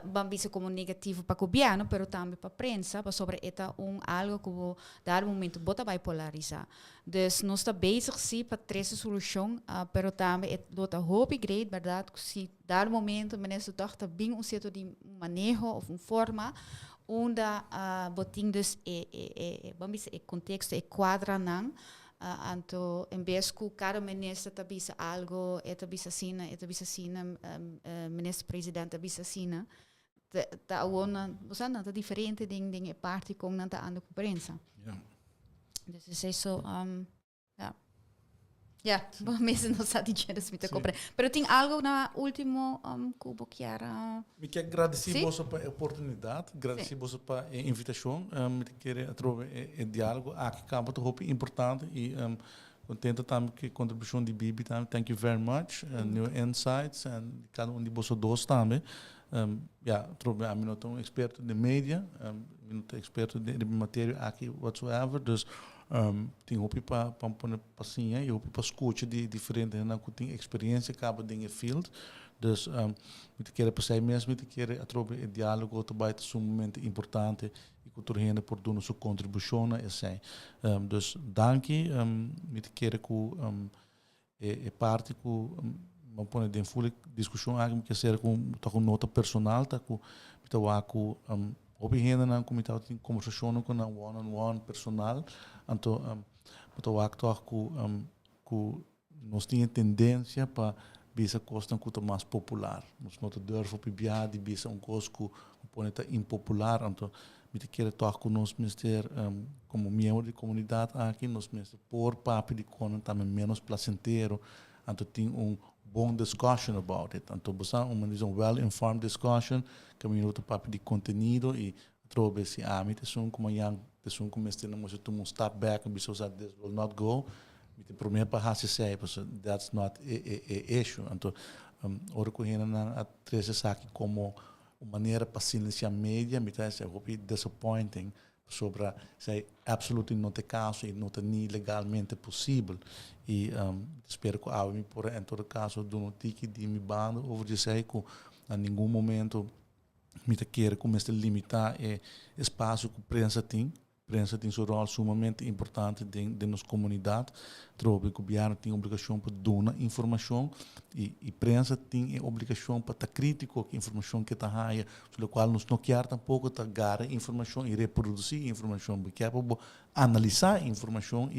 ban bisa komo negativo pa gobièrnu, pero tambe pa prensa, pasobra e ta un algo ku dado momento bo ta bai polarisá. Dus nos ta bezig si pa trese solushon, pero tambe e lo ta hopi great, bèrdat, si dado momento minister toch ta bin un sierto di maneho of un forma unda bo tin dus e, ban bisa, e konteksto, e kuadranan, anto en bes ku kada minister ta bisa algo, e ta bisa asina, e ta bisa asina, minister president ta bisa asina, ta awor, bo ta diferente den e parti kon nan ta anda ku prensa. Dus is zo, ja. Ja, bo mes no sa di dus mi ta komprondé. Pero tin algo na último ku bo kier Mi ke gradisí Si? boso pa e oportunidat, gradisí boso pa e invitashon. Mi ke trobe e diálogo aki kaba ta hopi importante i kontentu tambe ku e kontribushon di Bibi tambe. Thank you very much. New insights and kada un di boso dos tambe. Ja, trobe ami no ta un eksperto di media, mi no ta eksperto di materia aki whatsoever. Dus tin hopi pa pone pa siña i hopi pa skucha di diferente hende ku tin eksperensia kaba den e field. Dus mi ta kere p'esei mes mi ta kere atrobe e diálogo ta bai ta sumamente importante i ku tur hende por duna su kontribushon na esei. Dus danki, mi ta kere ku e parti ku ban pone den full diskushon aki mi ke ser ku ta ku nota personal ta ku mi ta wak ku hopi hendenan ku mi tabatin kombersashonnan ku nan one on one personal, anto mi ta wak tòg ku nos tin e tendensia pa bisa kosnan ku ta mas popular. Nos no ta durf hopi bia di bisa un kos ku pone ta impopular, anto mi ta kere tòg ku nos mester komo miembro di komunidat aki nos mester por papia di kosnan tambe menos plasentero, anto tin un bon discussion about it. Anto bo sa un well informed discussion kaminda ta papia di kontenido i atrobe si ami ta esun ku mañan ta esun ku mester na mester tuma un step back i bisa this will not go, mi ta promé pa hasi esei pasobra that's not e issue. Anto ora ku hendenan a trese esaki komo un manera pa silensiá media, mi ta esei hopi disappointing pasobra esei absolutely no ta e kaso i no ta ni legalmente posibel i spera ku awe mi por en todo kaso duna un tiki di mi banda over di esei, ku na ningun momento mi ta kere ku mester limitá e espasio ku prensa tin. Prensa tin su ròl sumamente importante den nos komunidat. Trobe gobièrnu tin obligashon pa duna informashon i prensa tin e obligashon pa ta krítiko ku informashon ke ta haña, so lokual nos no kier tampoko ta gara informashon i reprodusí informashon. Bo kier pa bo analisá informashon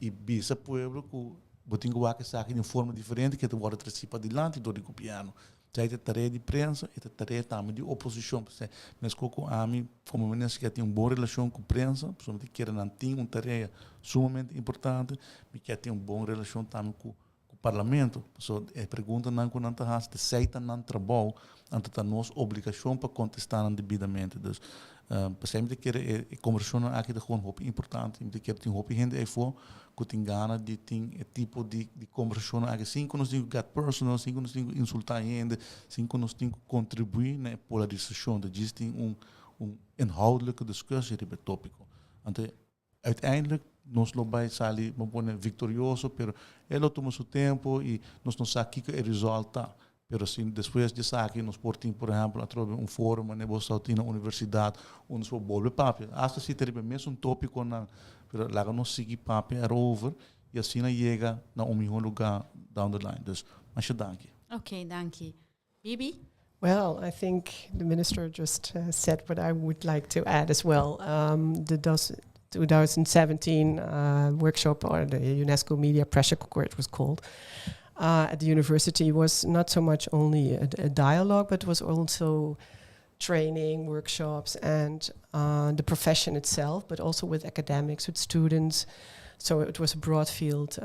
i bisa pueblo ku bo tin ku wak esaki di un forma diferente ke ta wòrdu tresí padilanti dor di gobièrnu. Esei ta tarea di prensa i ta tarea tambe di oposishon. P'esei meskos ku ami komo minister kier tin un bon relashon ku prensa, pasobra mi ta kere nan tin un tarea sumamente importante, mi kier tin un bon relashon tambe ku. Parlamento. So e preguntanan ku nan ta hasi ta esei ta nan trabou, anto ta nos obligashon pa kontestá nan debidamente. Dus p'esei mi ta kere e e kombersashonnan aki ta gewoon hopi importante. Mi ta kere tin hopi hende eyfo ku tin gana di tin e tipo di di kombersashonnan aki sin ku nos tin ku get personal, sin ku nos tin ku insultá hende, sin ku nos tin ku kontribuí na e polarisashon. Ta djis tin un un inhoudelijke discussie riba e tópiko. Anto uiteindelijk nos lo bai sali, bo pone, victorioso, pero e lo tuma su tempo y nos no sa kico e result ta. Pero si despues di esaki nos por tin, por ehempel, atrobe un foro manera bo sa tin na universidad unda nos por bolbe papia, hasta si ta riba e mesun topiconan, pero laga nos sigui papia erover y asina yega na un miho lugar down the line. Dus, masha danki. Ok, danki. Bibi? Well, I think the minister just said what I would like to add as well. The 2017 workshop, or the UNESCO Media Pressure Cooker it was called, at the university was not so much only a dialogue, but was also training, workshops, and the profession itself, but also with academics, with students. So it was a broad field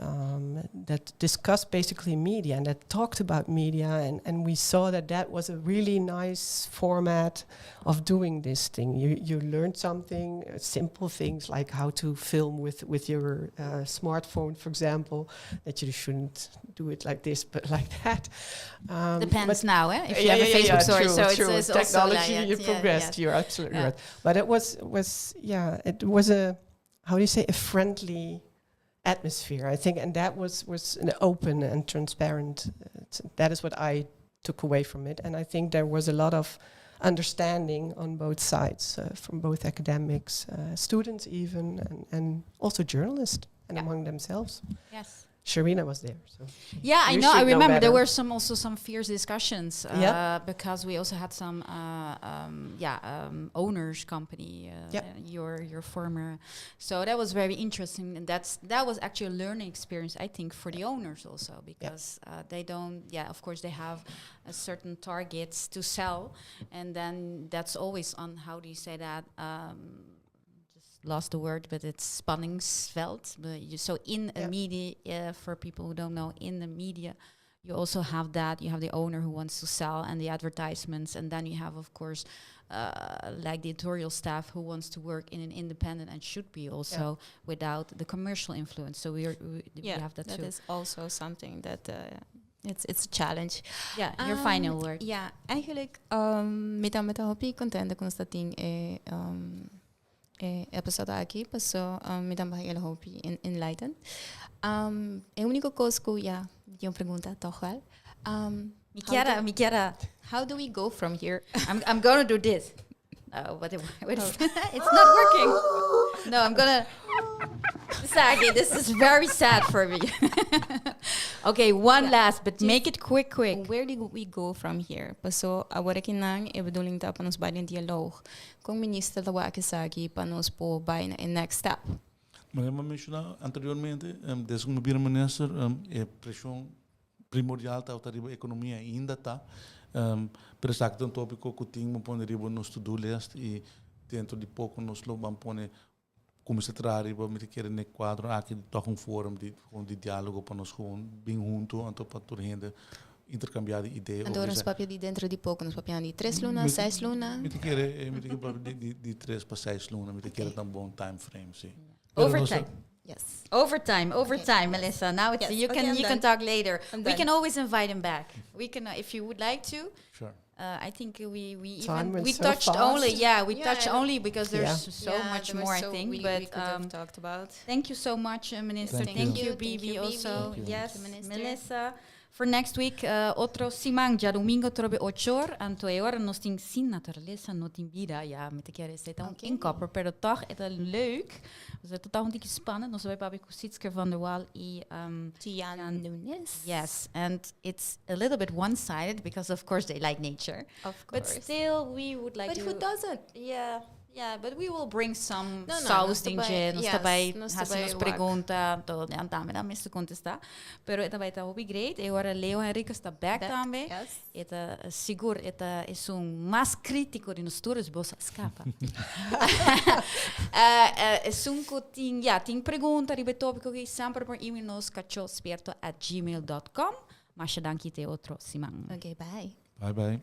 that discussed basically media and that talked about media, and we saw that that was a really nice format of doing this thing. You learned something, simple things like how to film with your smartphone, for example, that you shouldn't do it like this, but like that. Depends now, eh? If you have a Facebook story, true, so true. it's also Technology like you that, yeah, progressed. You're absolutely right. But it was, yeah, it was a, how do you say, a friendly atmosphere, I think, and that was an open and transparent. That is what I took away from it, and I think there was a lot of understanding on both sides, from both academics, students even, and also journalists, and among themselves. Sharina was there. So Yeah, I you know. I should know remember there better. were some also some fierce discussions because we also had some yeah, owners company, your former. So that was very interesting, and that was actually a learning experience, I think, for the owners also, because they don't, yeah, of course they have a certain targets to sell, and then that's always on, how do you say that? Just lost the word, but it's spanningsveld. But you, so in a media, for people who don't know, in the media, you also have that. You have the owner who wants to sell and the advertisements, and then you have, of course, like the editorial staff who wants to work in an independent and should be also without the commercial influence. So we have that That too. Is also something that it's a challenge. Yeah, your final word. Ja, eigenlijk mi ta hopi contento cu nos tin e e episode aki, paso mi ta heel hopi enlightened. E unico cos cu, ja, un pregunta toch wel. Mi kier, mi kier. How do we go from here? I'm gonna do this. What is, it's not working. No, I'm gonna. Sagi, this is very sad for me. Okay, one last, but make it quick, quick. Where do we go from here? Paso awor akinan e bedoeling ta pa nos bay den dialoog cu minister ta wak esaki pa nos por bay na e next step. Manera mi a menciona anteriormente, desde cu mi bira minister, e presion primordial ta riba economia, ainda ta. Pero esaki ta un topico cu tin cu pone riba nos to-do list y dentro di poco nos lo bay pone cuminsa traha riba, mi kier den cuadro aki toch un forum di dialogo pa nos gewoon bin hunto, anto pa tur hende intercambia di idea. Anto nos papia di dentro di poco, nos papia di 3 luna, 6 luna. Mi kier di 3 pa 6 luna, mi kier un bon time frame, si. Overtime. Yes. Overtime, overtime, Melissa. Now it's you Okay, can I'm you can done. talk later. I'm We done. can always invite him back. We can if you would like to. Sure. I think we Time even went we so touched fast. only, yeah, we touched only because there's so Yeah, much there was more, I so think. we But could have talked about. Thank you so much, Minister. Thank Thank you. you, Thank you, Bibi, Bibi. also. Thank you. Yes, Thank you, Minister. Melissa. For next week, otro siman, diadomingo, trobe 8 or. Anto e ora nos tin Sin Naturalesa, no tin bida. Ja, mi ta kier esey ta un inkopper, pero toch e ta leuk. Dus het is toch een beetje spannend. Nos ta bay cu Sietske van der Wal y Tian Nunes. Yes, and it's a little bit one-sided because, of course, they like nature. Of But course. still, we would like But to. who doesn't? Yeah. Yeah, but we will bring some No, saus nos ta den bai- dje, nos yes, ta bai nos ta hasi bai nos wak. pregunta, to, nan tambe nan mester contesta. Pero e ta bai ta hopi great. E ora Leo Henriquez ta back Back, tambe. yes. E ta sigur e ta esun mas critico di nos tur, dus bo sa scapa. Esun cu tin, ja, tin pregunta riba e topico aki, semper por email nos cachosperto@gmail.com. Masha danki te otro siman. Okay, bye. Bye bye.